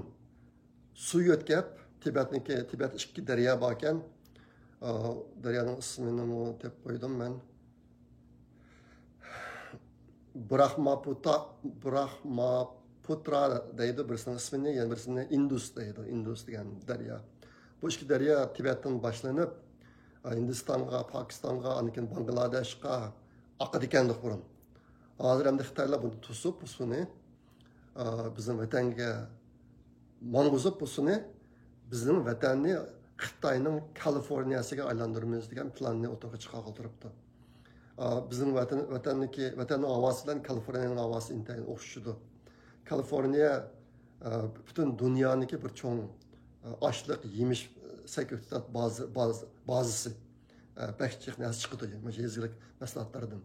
سۇ يۆتكەپ، تىبەتنىڭكى، تىبەت ئىككى دەريا باركەن. ئا، دەريانىڭ ئىسمىنىمۇ دەپ قويدۇم مەن. براخماپۇتا، براخماپۇترا دەيدۇ بىرسىنىڭ ئىسمىنى، يەنە بىرسىنى ئىندۇس دەيدۇ. ئىندۇس دېگەن دەريا. بۇ ئىككى دەريا تىبەتتىن باشلىنىپ، ئا، ھىندىستانغا، پاكىستانغا، ئاندىن كېيىن باڭگلادېشقا ئاقىدىكەندۇق بۇرۇن. ھازىر ئەمدى خىتايلار بۇنى توسۇپ، بۇ سۇنى، ئا، بىزنىڭ ۋەتەنگە ماڭغۇزۇپ، بۇ سۇنى بىزنىڭ ۋەتەننى خىتاينىڭ كالىفورنىيەسىگە ئايلاندۇرىمىز دېگەن پىلاننى ئوتتۇرىغا چىقارغىلى تۇرۇپتۇ. ئا، بىزنىڭ ۋەتەن، ۋەتەننىڭكى، ۋەتەننىڭ ھاۋاسى بىلەن كالىفورنىيەنىڭ ھاۋاسى ئىنتايىن ئوخشىشىدۇ. كالىفورنىيە، ئا، پۈتۈن دۇنيانىڭكى بىر چوڭ، ئا، ئاشلىق، يېمىش، سەي-كۆكتات بازا-، باز-، بازىسى. ئە، بەك جىق نەرسە چىقىدۇ، مۇشۇ يېزا ئىگىلىك مەھسۇلاتلىرىدىن.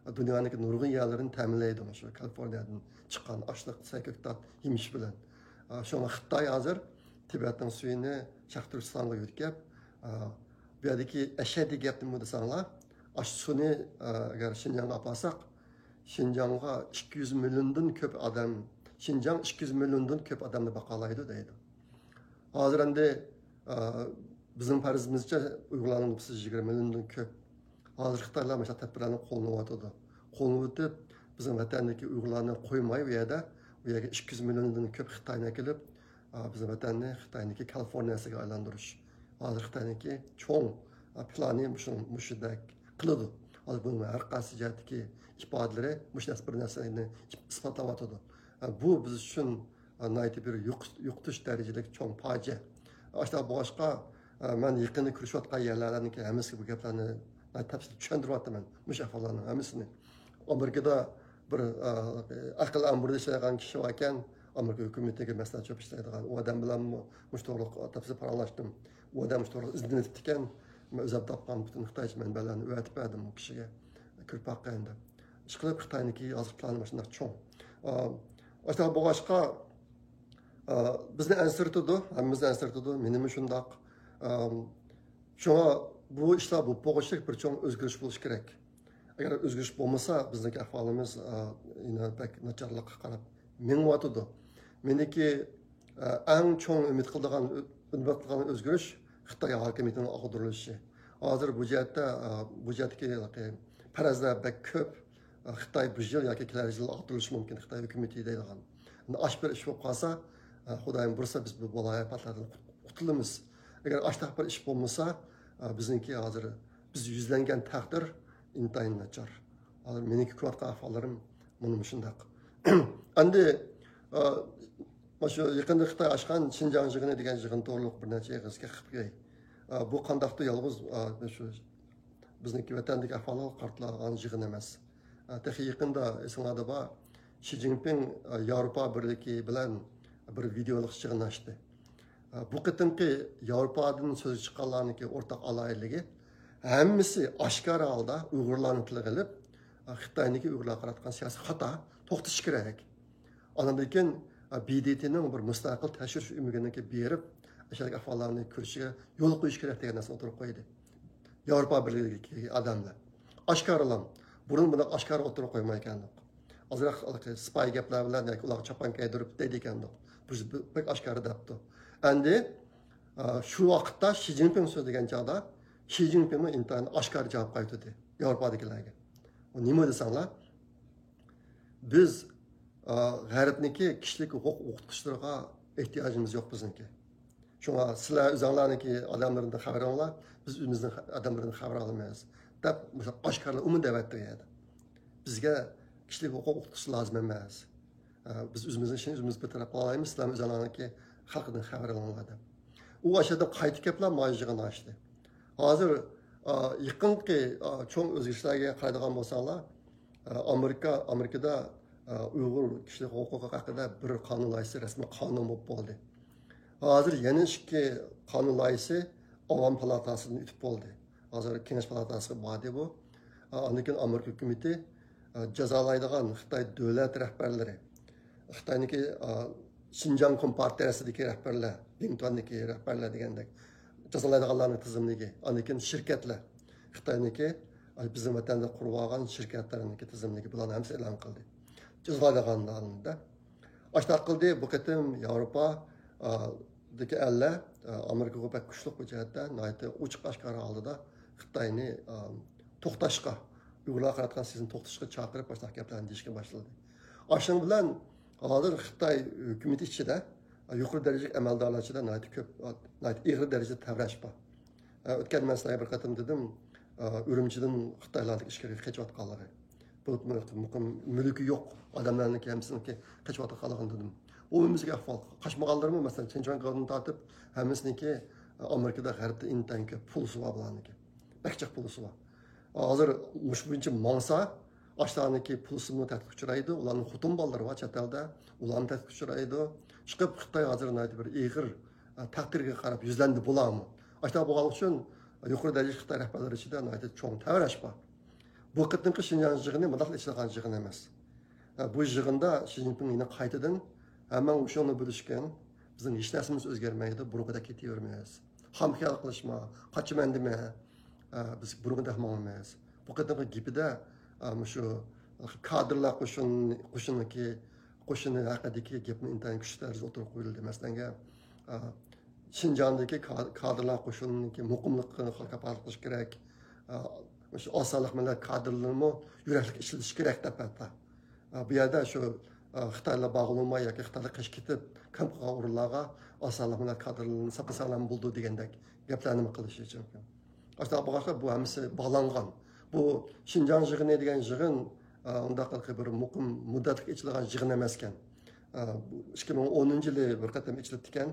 دۇنيانىڭكى نۇرغۇن يەرلىرىنى تەمىنلەيدۇ مۇشۇ كالىفورنىيەدىن چىققان ئاشلىق، سەي-كۆكتات، يېمىش بىلەن. ئە، شۇڭا خىتاي ھازىر تىبەتنىڭ سۈيىنى شەرقىي تۈركىستانغا يۆتكەپ، ئە، بۇ يەردىكى ئەشەددىي گەپ نېمە دېسەڭلار، ئاشۇ سۇنى، ئە، ئەگەر شىنجاڭغا ئاپارساق، شىنجاڭغا ئىككى يۈز مىليوندىن كۆپ ئادەم، شىنجاڭ ئىككى يۈز مىليوندىن كۆپ ئادەمنى باقالايدۇ دەيدۇ. ھازىر ئەمدى، ئە، بىزنىڭ پەرىزىمىزچە ئۇيغۇرلارنىڭ نوپۇسى يىگىرمە مىليوندىن كۆپ. ھازىر خىتايلار مۇشۇنداق تەدبىرلەرنى قوللىنىۋاتىدۇ. قوللىنىۋېتىپ، بىزنىڭ ۋەتەندىكى ئۇيغۇرلارنى قويماي ئۇ يەردە، ئۇ يەرگە ئىككى يۈز مىليوندىن كۆپ خىتاينى ئەكېلىپ، ئە، بىزنىڭ ۋەتەننى خىتاينىڭكى كالىفورنىيەسىگە ئايلاندۇرۇش، ھازىر خىتاينىڭكى چوڭ پىلانى مۇشۇ، مۇشۇنداق قىلىدۇ. ھازىر بۇنىڭ ھەر قايسى جەھەتتىكى ئىپادىلىرى مۇشۇ نەرسە، بىر نەرسىنى ئىسپاتلاۋاتىدۇ. بۇ بىز ئۈچۈن ناھايىتى بىر يوق-، يوقىتىش دەرىجىلىك چوڭ پاجىئە. ئاشۇنداق بولغاچقا، مەن يېقىندا كۆرۈشۈۋاتقان يەرلەردىكى ھەممىسىگە بۇ گەپلەرنى تەپسىلىي چۈشەندۈرۈۋاتىمەن، مۇشۇ ئەھۋاللارنىڭ ھەممىسىنى. ئامېرىكىدا بىر، ئە، ئەقىل ئەمبۇردا ئىشلەيدىغان كىشى باركەن، ئامېرىكا ھۆكۈمىتىگە مەسلىھەتچى بولۇپ ئىشلەيدىغان. ئۇ ئادەم بىلەنمۇ مۇشۇ توغرىلىق تەپسىلىي پاراڭلاشتىم. ئۇ ئادەم مۇشۇ توغرىلىق ئىزدىنىۋېتىپتىكەن. مەن ئۆزۈم تاپقان پۈتۈن خىتايچە مەنبەلەرنى ئەۋەتىپ بەردىم ئۇ كىشىگە. كۆرۈپ باققىن دەپ. ئىشقىلىپ خىتاينىڭكى ھازىر پىلانى مۇشۇنداق چوڭ. ئا، ئاشۇنداق بولغاچقا، ئا، بىزنى ئەنسىرىتىدۇ، ھەممىمىزنى ئەنسىرىتىدۇ، مېنىمۇ شۇنداق. ئام، شۇڭا بۇ ئىشلار بولۇپ بولغۇچىلىك بىر چوڭ ئۆزگىرىش بولۇشى كېرەك. ئەگەر ئۆزگىرىش بولمىسا، بىزنىڭكى ئەھۋالىمىز، ئا، يەنە بەك ناچارلىققا قاراپ مېڭىۋاتىدۇ. مېنىڭكى، ئا، ئەڭ چوڭ ئۈمىد قىلىدىغان، ئۈمىد قىلىدىغان ئۆزگىرىش خىتاي ھاكىمىيىتىنىڭ ئاغدۇرۇلۇشى. ھازىر بۇ جەھەتتە، ئا، بۇ جەھەتتىكى پەرەزلەر بەك كۆپ. خىتاي بۇ يىل ياكى كېلەر يىل ئاغدۇرۇلۇشى مۇمكىن، خىتاي ھۆكۈمىتى دەيدىغان. ئاشۇ بىر ئىش بولۇپ قالسا، خۇدايىم بۇيرۇسا، بىز بۇ بالايىئاپەتلەردىن قۇت-، قۇتۇلىمىز. ئەگەر ئاشۇنداق بىر ئىش بولمىسا، بىزنىڭكى ھازىر بىز يۈزلەنگەن تەقدىر ئىنتايىن ناچار. ھازىر مېنىڭكى كۆرۈۋاتقان ئەھۋاللىرىم مانا مۇشۇنداق. ئەمدى، مانا شۇ يېقىندا خىتاي ئاچقان شىنجاڭ يىغىنى دېگەن يىغىن توغرۇلۇق بىر نەچچە ئېغىز گەپ قىلىپ بېرەي. بۇ قانداقتۇر يالغۇز، شۇ بىزنىڭكى ۋەتەندىكى ئەھۋالغا قارىتىلغان يىغىن ئەمەس. تېخى يېقىندا ئېسىڭلاردا بار، شى جىنپىڭ ياۋروپا بىرلىكى بىلەن بىر ۋىدېئولۇق يىغىن ئاچتى. بۇ قېتىمقى ياۋروپادىن سۆز چىققانلارنىڭكى ئورتاق ئالاھىدىلىكى، ھەممىسى ئاشكارا ھالدا ئۇيغۇرلارنى تىلغا ئېلىپ، خىتاينىڭكى ئۇيغۇرلارغا قاراتقان سىياسىي خاتا، توختىشى كېرەك. ئاندىن كېيىن، ب د ت نىڭ بىر مۇستەقىل تەكشۈرۈش ئۆمىكىنىڭكى بېرىپ، ئاشۇنداق ئەھۋاللارنى كۆرۈشىگە يول قويۇش كېرەك دېگەن نەرسىنى ئوتتۇرىغا قويدى. ياۋروپا بىرلىكىدىكى ئادەملەر. ئاشكارىلام. بۇرۇن بۇنداق ئاشكارا ئوتتۇرىغا قويمايدىكەندۇق. ئازراق ھېلىقى سىپايى گەپلەر بىلەن ياكى ئۇلارغا چاپان كىيدۈرۈپ دەيدىكەندۇق. بۇ بەك ئاشكارا دەپتۇ. ئەمدى، ئا، شۇ ۋاقىتتا شى جىنپىڭ سۆزلىگەن چاغدا، شى جىنپىڭمۇ ئىنتايىن ئاشكارا جاۋاب قايتۇردى ياۋروپادىكىلەرگە. ئۇ نېمە دېسەڭلار؟ بىز، ئا، غەربنىڭكى كىشىلىك ھوقۇق ئوقۇتقۇچىلىرىغا ئېھتىياجىمىز يوق بىزنىڭكى. شۇڭا سىلەر ئۆزۈڭلارنىڭكى ئادەملىرىدىن خەۋەر ئالىڭلار، بىز ئۆزىمىزنىڭ ئادەملىرىدىن خەۋەر ئالىمىز، دەپ مۇشۇ ئاشكارىلا ئۇمۇ دەۋەتتى ئۇ يەردە. بىزگە كىشىلىك ھوقۇق ئوقۇتقۇچىسى لازىم ئەمەس. ئە، بىز ئۆزىمىزنىڭ ئىشىنى ئۆزىمىز بىر تەرەپ قىلالايمىز، سىلەر ئۆزۈڭلارنىڭكى خەلقىدىن خەۋەر ئېلىڭلار دەپ. ئۇ ئاشۇ يەردىن قايتىپ كېلىپلا مانا يىغىن ئاچتى. ھازىر، ئا، يېقىنقى، ئا، چوڭ ئۆزگىرىشلەرگە قارايدىغان بولساڭلار، ئا، ئامېرىكا، ئامېرىكىدا، ئا، ئۇيغۇر كىشىلىك ھوقۇقى ھەققىدە بىر قانۇن لايىھىسى رەسمىي قانۇن بولۇپ بولدى. ھازىر يەنە ئىككى قانۇن لايىھىسى ئاۋام پالاتاسىدىن ئۆتۈپ بولدى. ھازىر كېڭەش پالاتاسىغا باردى بۇ. ئا، ئاندىن كېيىن ئامېرىكا ھۆكۈمىتى، ئا، جازالايدىغان خىتاي دۆلەت رەھبەرلىرى، خىتاينىڭكى، ئا، شىنجاڭ كومپارتىيەسىدىكى رەھبەرلەر، بىڭتۈەندىكى رەھبەرلەر دېگەندەك جازالايدىغانلارنىڭ تىزىملىكى، ئاندىن كېيىن شىركەتلەر، خىتاينىڭكى، ئا، بىزنىڭ ۋەتەندە قۇرۇۋالغان شىركەتلەرنىڭكى تىزىملىكى، بۇلارنى ھەممىسىنى ئېلان قىلدى. جازالايدىغانلارنى-دە. ئاشۇنداق قىلدى، بۇ قېتىم ياۋروپا، ئا، دىكى ئەللەر، ئا، ئامېرىكىغا بەك كۈچلۈك بۇ جەھەتتە، ناھايىتى ئوچۇق ئاشكارا ھالدا خىتاينى، ئا، توختاشقا، ئۇيغۇرلارغا قاراتقان سىياسىتىنى توختىتىشقا چاقىرىپ، ئاشۇنداق گەپلەرنى دېيىشكە باشلىدى. ئاشۇنىڭ بىلەن ھازىر خىتاي ھۆكۈمىتى ئىچىدە، يۇقىرى دەرىجىلىك ئەمەلدارلار ئىچىدە ناھايىتى كۆپ، ناھايىتى ئېغىر دەرىجىدە تەۋرەش بار. ئۆتكەن مەن سىلەرگە بىر قېتىم دېدىم، ئۈرۈمچىدىن خىتايلاردىكى ئىچكىرىگە قېچىۋاتقانلىقى. بولۇپمۇ مۇقىم مۈلكى يوق ئادەملەرنىڭكى ھەممىسىنىڭكى قېچىۋاتقانلىقىنى دېدىم. ئۇ ئۆزىگە ئەھۋال. قاچمىغانلىرىمۇ، مەسىلەن، چېن چۈەنگودىن تارتىپ ھەممىسىنىڭكى ئامېرىكىدا، غەربتە ئىنتايىن كۆپ پۇلسى بار بۇلارنىڭكى. بەك جىق پۇلسى بار. ھازىر مۇشۇ بويىچە ماڭسا، ئاشۇلارنىڭكى پۇلسىمۇ تەھدىتكە ئۇچرايدۇ، ئۇلارنىڭ خوتۇن بالىلىرى بار چەت ئەلدە، ئۇلارمۇ تەھدىتكە ئۇچرايدۇ. ئىشقىلىپ خىتاي ھازىر ناھايىتى بىر ئېغىر، ئە، تەقدىرگە قاراپ يۈزلەندى بۇلارمۇ. ئاشۇنداق بولغانلىقى ئۈچۈن يۇقىرى دەرىجىلىك خىتاي رەھبەرلىرى ئىچىدە ناھايىتى چوڭ تەۋرەش بار. بۇ قېتىمقى شىنجاڭ يىغىنى مۇنداقلا ئېچىلغان يىغىن ئەمەس. ئە، بۇ يىغىندا شى جىنپىڭ يەنە قايتىدىن ھەممەڭ ھوشۇڭنى بۆلۈشكىن، بىزنىڭ ھېچ نەرسىمىز ئۆزگەرمەيدۇ، بۇرۇنقىدەك كېتىۋېرىمىز. خام خىيال قىلىشما، قاچىمەن دېمە. ئە، بىز بۇرۇنقىدەك ماڭىمىز. بۇ قېتىمقى گېپىدە، ئە، مۇشۇ كادىرلار قوشۇن-، قوشۇنىدىكى، قوشۇنى ھەققىدىكى گەپمۇ ئىنتايىن كۈچلۈك دەرىجىدە ئوتتۇرىغا قويۇلدى. مەسىلەنگە، ئە، شىنجاڭدىكى كا-، كادىرلار قوشۇنىنىڭكى مۇقىملىقىنى كاپالەتلىك قىلىش كېرەك. ئە، مۇشۇ ئاز سانلىق مىللەت كادىرلىرىمۇ يۈرەكلىك ئىشلىتىش كېرەك دەپ ھەتتا. ئە، بۇ يەردە شۇ، ئە، خىتايلار بارغىلى بولماي ياكى خىتايلار قېچىپ كېتىپ، كامپقا ئۇرۇلارغا ئاسانلىق بىلەن كادىرلىرىنى ساقلىساڭلارمۇ بولىدۇ دېگەندەك گەپلەرنىمۇ قىلىشى مۇمكىن. ئاشۇنداق بولغاچقا بۇ ھەممىسى باغلانغان. بۇ شىنجاڭ يىغىنى دېگەن يىغىن، ئە، ئۇنداق بىر مۇقىم مۇددەتلىك ئېچىلغان يىغىن ئەمەسكەن. ئە، بۇ ئىككى مىڭ ئونىنچى يىلى بىر قېتىم ئېچىلىپتىكەن.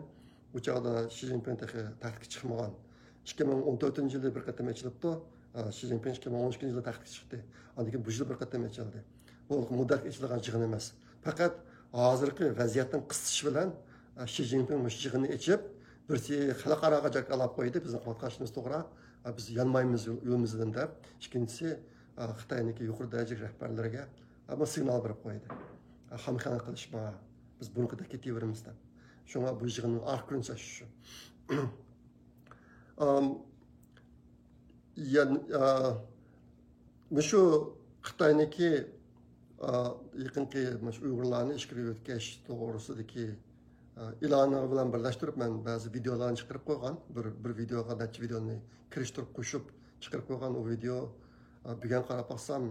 ئۇ چاغدا شى جىنپىڭ تېخى تەختكە چىقمىغان. ئىككى مىڭ ئون تۆتىنچى يىلى بىر قېتىم ئېچىلىپتۇ. ئە، شى جىنپىڭ ئىككى مىڭ ئون ئىككىنچى يىلى تەختكە چىقتى. ئاندىن كېيىن بۇ يىل بىر قېتىم ئېچىلدى. بۇ مۇددەتكە ئېچىلغان يىغىن ئەمەس. پەقەت ھازىرقى ۋەزىيەتنىڭ قىستىشى بىلەن، ئە، شى جىنپىڭ مۇشۇ يىغىننى ئېچىپ، بىرسى خەلقئاراغا جاكارلاپ قويدى، بىزنىڭ قىلىۋاتقان ئىشىمىز توغرا، ئە، بىز يانمايمىز يول-، يولىمىزدىن دەپ. ئىككىنچىسى، ئە، خىتاينىڭكى يۇقىرى دەرىجىلىك رەھبەرلىرىگە، ئە، بۇ سىگنال بېرىپ قويدى. ئە، خام خىيانەت قىلىشما، بىز بۇرۇنقىدەك كېتىۋېرىمىز دەپ. شۇڭا بۇ يىغىننىڭ ئارقا كۆرۈنۈشى شۇ. ئام، يەن-، ئا، مۇشۇ خىتاينىڭكى، ئا، يېقىنقى مۇشۇ ئۇيغۇرلارنى ئىچكىرىگە يۆتكەش توغرىسىدىكى، ئا، ئېلانى بىلەن بىرلەشتۈرۈپ مەن بەزى ۋىدېئولارنى چىقىرىپ قويغان. بىر، بىر ۋىدېئوغا نەچچە ۋىدېئونى كىرىشتۈرۈپ قوشۇپ چىقىرىپ قويغان. ئۇ ۋىدېئو، ئا، بۈگۈن قاراپ باقسام،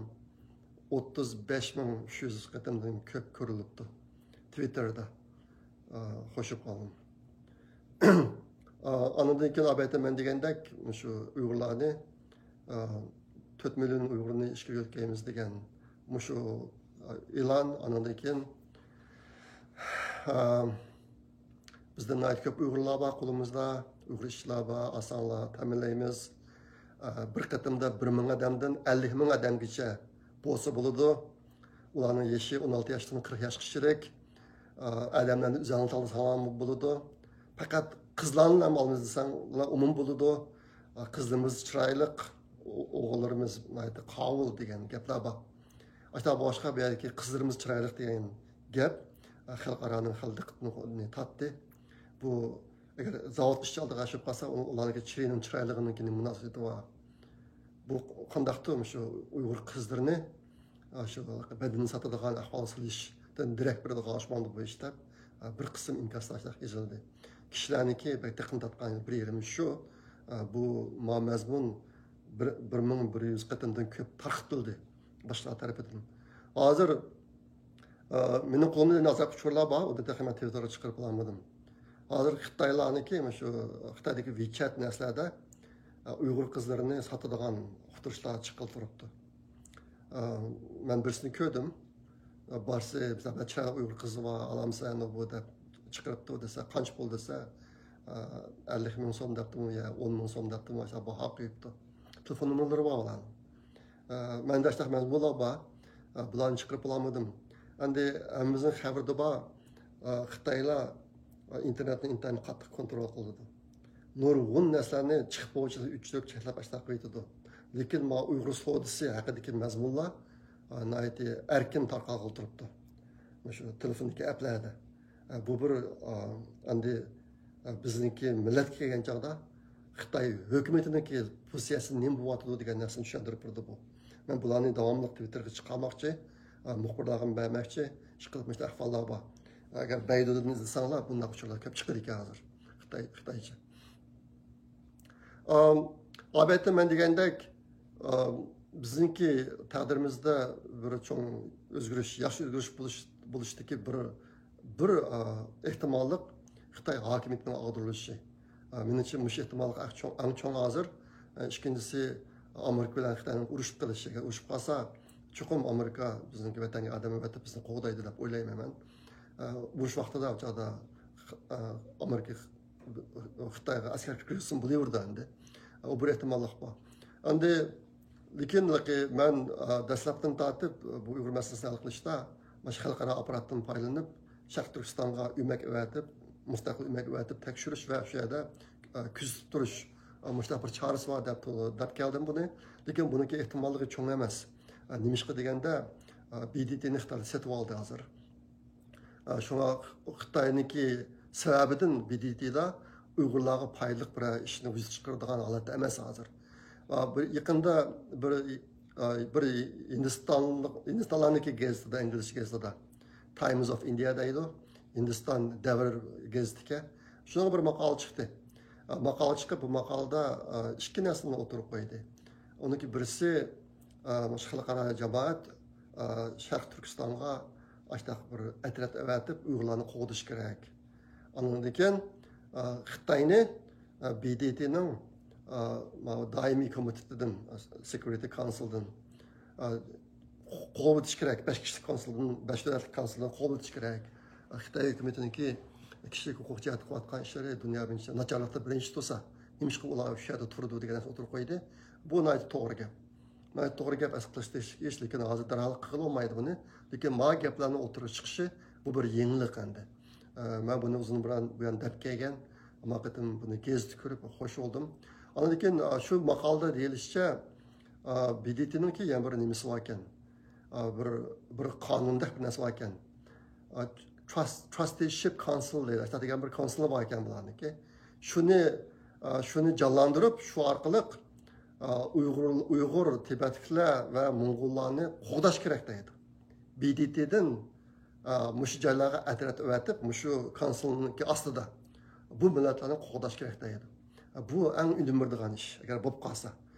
ئوتتۇز بەش مىڭ ئۈچ يۈز قېتىمدىن كۆپ كۆرۈلۈپتۇ. تىۋىتتېردا، ئا، قوشۇپ قالدىم. ئا، ئاندىن كېيىن ئەلۋەتتە مەن دېگەندەك مۇشۇ ئۇيغۇرلارنى، ئا، تۆت مىليون ئۇيغۇرنى ئىچكىرىگە يۆتكەيمىز دېگەن مۇشۇ، ئا، ئېلان، ئاندىن كېيىن، ئا، بىزدە ناھايىتى كۆپ ئۇيغۇرلار بار قولىمىزدا، ئۇيغۇر ئىشچىلار بار، ئاسانلا تەمىنلەيمىز. ئا، بىر قېتىمدا بىر مىڭ ئادەمدىن ئەللىك مىڭ ئادەمگىچە بولسا بولىدۇ. ئۇلارنىڭ يېشى ئون ئالتە ياشتىن قىرىق ياشقىچىلىك. ئا، ئادەملەرنى ئۆزۈڭلار تاللىساڭلارمۇ بولىدۇ. پەقەت قىزلارنى ھەم ئالىمىز دېسەڭلار ئومۇم بولىدۇ. ئا، قىزلىرىمىز چىرايلىق، ئو-، ئوغۇللىرىمىز ناھايىتى قاۋۇل دېگەن گەپلەر بار. ئاشۇنداق بولغاچقا بۇ يەردىكى قىزلىرىمىز چىرايلىق دېگەن گەپ، ئا، خەلقئارانىڭ خېلى دىققىتىنى تارتتى. بۇ ئەگەر زاۋۇت ئىشچى ئالدىغا ئاشىپ قالسا، ئۇ-، ئۇلارنىڭكى چىرىنىڭ چىرايلىقىنىڭكى نېمە مۇناسىۋىتى بار؟ بۇ قانداقتۇ، مۇشۇ ئۇيغۇر قىزلىرىنى، ئا، شۇ بەدىنىنى ساتىدىغان ئەھۋالغا سېلىشتىن دېرەك بېرىدىغان ئوخشىمامدۇ بۇ ئىش دەپ، ئا، بىر قىسىم ئىنكاسلار يېزىلدى. كىشىلەرنىڭكى بەك دىققىتىنى تارتقان بىر يېرىمى شۇ، ئا، بۇ ما مەزمۇن بىر، بىر مىڭ بىر يۈز قېتىمدىن كۆپ تارقىتىلدى باشقىلار تەرىپىدىن. ھازىر، ئا، مېنىڭ قولۇمدا ئازراق ئۇچۇرلار بار، ئۇنى تېخى مەن تىۋىتتېرغا چىقىرىپ بولالمىدىم. ھازىر خىتايلارنىڭكى، مۇشۇ خىتايدىكى ۋىچەت نەرسىلەردە، ئا، ئۇيغۇر قىزلىرىنى ساتىدىغان ئۇقتۇرۇشلار چىققىلى تۇرۇپتۇ. ئا، مەن بىرسىنى كۆردۈم. ئا، بارسا، مەسىلەن، چىرايلىق ئۇيغۇر قىزى بار، ئالامسەن بۇ دەپ چىقىرىپتۇ دېسە، قانچە پۇل دېسە، ئا، ئەللىك مىڭ سوم دەپتىمۇ يا ئون مىڭ سوم دەپتىمۇ، ئاشۇ باھا قويۇپتۇ. تېلېفون نومۇرلىرى بار ئۇلارنىڭ. ئە، مەندە ئاشۇنداق مەزمۇنلار بار. ئە، بۇلارنى چىقىرىپ بولالمىدىم. ئەمدى ھەممىمىزنىڭ خەۋىرىدە بار. ئە، خىتايلار، ئە، ئىنتېرنېتنى ئىنتايىن قاتتىق كونترول قىلىدۇ. نۇرغۇن نەرسىلەرنى چىقىپ بولغۇچە ئۆچۈرۈپ چەكلەپ ئاشۇنداق قويۇۋېتىدۇ. لېكىن مانا ئۇيغۇر سودىسى ھەققىدىكى مەزمۇنلار، ئە، ناھايىتى ئەركىن تارقالغىلى تۇرۇپتۇ. مۇشۇ تېلېفوندىكى ئەپلەردە. ئە، بۇ بىر، ئا، ئەمدى، ئە، بىزنىڭكى مىللەتكە كەلگەن چاغدا خىتاي ھۆكۈمىتىنىڭكى پوزىتسىيەسى نېمە بولۇۋاتىدۇ دېگەن نەرسىنى چۈشەندۈرۈپ بېرىدۇ بۇ. مەن بۇلارنى داۋاملىق تىۋىتتېرغا چىقارماقچى، ئا، مۇخبىرلارغىمۇ بەرمەكچى، ئىشقىلىپ مۇشۇنداق ئەھۋاللار بار. ئەگەر بەيدۇدىن ئىزدىسەڭلار، بۇنداق ئۇچۇرلار كۆپ چىقىدىكەن ھازىر. خىتاي، خىتايچە. ئا، ئەلۋەتتە، مەن دېگەندەك، ئا، بىزنىڭكى تەقدىرىمىزدە بىر چوڭ ئۆزگىرىش، ياخشى ئۆزگىرىش بولۇش، بولۇشتىكى بىر، بىر، ئا، ئېھتىماللىق خىتاي ھاكىمىيىتىنىڭ ئاغدۇرۇلۇشى. ئا، مېنىڭچە، مۇشۇ ئېھتىماللىق ئەڭ چوڭ، ئەڭ چوڭ ھازىر. ئا، ئىككىنچىسى، ئامېرىكا بىلەن خىتاينىڭ ئۇرۇشۇپ قېلىشى. ئۇرۇشۇپ قالسا، چوقۇم ئامېرىكا بىزنىڭكى ۋەتەنگە ئادەم ئەۋەتىپ بىزنى قوغدايدۇ دەپ ئويلايمەن مەن. ئا، ئۇرۇش ۋاقتىدا، ئۇ چاغدا، ئا، ئامېرىكا خىتايغا ئەسكەر كىرگۈزسىمۇ بولۇۋېرىدۇ ئەمدى. ئۇ بىر ئېھتىماللىق بار. ئەمدى، لېكىن، لېكىن مەن، ئا، دەسلەپتىن تارتىپ بۇ ئۇيغۇر مەسىلىسىنى ھەل قىلىشتا مانا شۇ خەلقئارا ئاپپاراتتىن پايدىلىنىپ، شەرقىي تۈركىستانغا ئۆمەك ئەۋەتىپ، مۇستەقىل ئۆمەك ئەۋەتىپ تەكشۈرۈش ۋە شۇ يەردە، ئا، كۆزىتىپ تۇرۇش، ئا، مۇشۇنداق بىر چارىسى بار دەپ، دەپ كەلدىم بۇنى. لېكىن بۇنىڭكى ئېھتىماللىقى چوڭ ئەمەس. ئا، نېمىشقا دېگەندە، ئا، بى دى تىنى خىتايلار سېتىۋالدى ھازىر. ئا، شۇڭا خىتاينىڭكى سەۋەبىدىن بى دى تىدا ئۇيغۇرلارغا پايدىلىق بىرەر ئىشنى ۋۇجۇدقا چىقىرىدىغان ھالەتتە ئەمەس ھازىر. ئا، بىر يېقىندا بىر، ئا، بىر ھىندىستانلىق، ھىندىستانلارنىڭكى گېزىتىدا، ئىنگلىزچە گېزىتىدا، تايمز ئوف ئىندىيا دەيدۇ، ھىندىستان دەۋر گېزىتىكەن. شۇنىڭغا بىر ماقالە چىقتى. ئا، ماقالە چىقىپ، بۇ ماقالىدا، ئا، ئىككى نەرسىنى ئوتتۇرىغا قويدى. ئۇنىڭكى بىرسى، ئا، مۇشۇ خەلقئارا جامائەت، ئا، شەرقىي تۈركىستانغا، ئاشتاق بىر ئەترەت ئەۋەتىپ، ئۇيغۇرلارنى قوغدىشى كېرەك. ئاندىن كېيىن، ئا، خىتاينى، ئا، بى دى تىنىڭ، ئا، ماۋۇ دائىمىي كومىتېتىدىن، سېكيۇرىتى كونسىلدىن، ئا، قوغلىتىش كېرەك. بەش كىشىلىك كونسىلدىن، بەش دۆلەتلىك كونسىلدىن قوغلىتىش كېرەك. خىتاي ھۆكۈمىتىنىڭكى كىشىلىك ھوقۇق جەھەتتە قىلىۋاتقان ئىشلىرى دۇنيا بويىچە ناچارلىقتا بىرىنچى تۇرسا، نېمىشقا ئۇلار شۇ يەردە تۇرىدۇ دېگەن نەرسىنى ئوتتۇرىغا قويدى. بۇ ناھايىتى توغرا گەپ. ناھايىتى توغرا گەپ، ئەسلى قىلىشلىق ئىش، لېكىن ھازىر دەرھال قىلغىلى بولمايدۇ بۇنى. لېكىن ماۋۇ گەپلەرنىڭ ئوتتۇرىغا چىقىشى، بۇ بىر يېڭىلىق ئەمدى. ئە، مەن بۇنى ئۇزۇن بۇرۇن بۇ يەردە دەپ كەلگەن، ئەمما قېتىم بۇنى گېزىتتە كۆرۈپ خوش بولدۇم. ئاندىن كېيىن، ئا، شۇ ماقالىدا دېيىلىشىچە، ئا، بى دى تىنىڭكى يەنە بىر نېمىسى باركەن. ئا، بىر، بىر قانۇندەك بىر نەرسە باركەن. ئا، تراست، تراستىشىپ كونسىل دەيدۇ. ئاشۇنداق دېگەن بىر كونسىل باركەن بۇلارنىڭكى. شۇنى، ئا، شۇنى جانلاندۇرۇپ، شۇ ئارقىلىق، ئا، ئۇيغۇر، ئۇيغۇر، تىبەتلىكلەر ۋە موڭغۇللارنى قوغداش كېرەك دەيدۇ. بى دى تىدىن، ئا، مۇشۇ جايلارغا ئەترەت ئەۋەتىپ، مۇشۇ كونسۇلنىڭكى ئاستىدا بۇ مىللەتلەرنى قوغداش كېرەك دەيدۇ. بۇ ئەڭ ئۈنۈم بېرىدىغان ئىش، ئەگەر بولۇپ قالسا.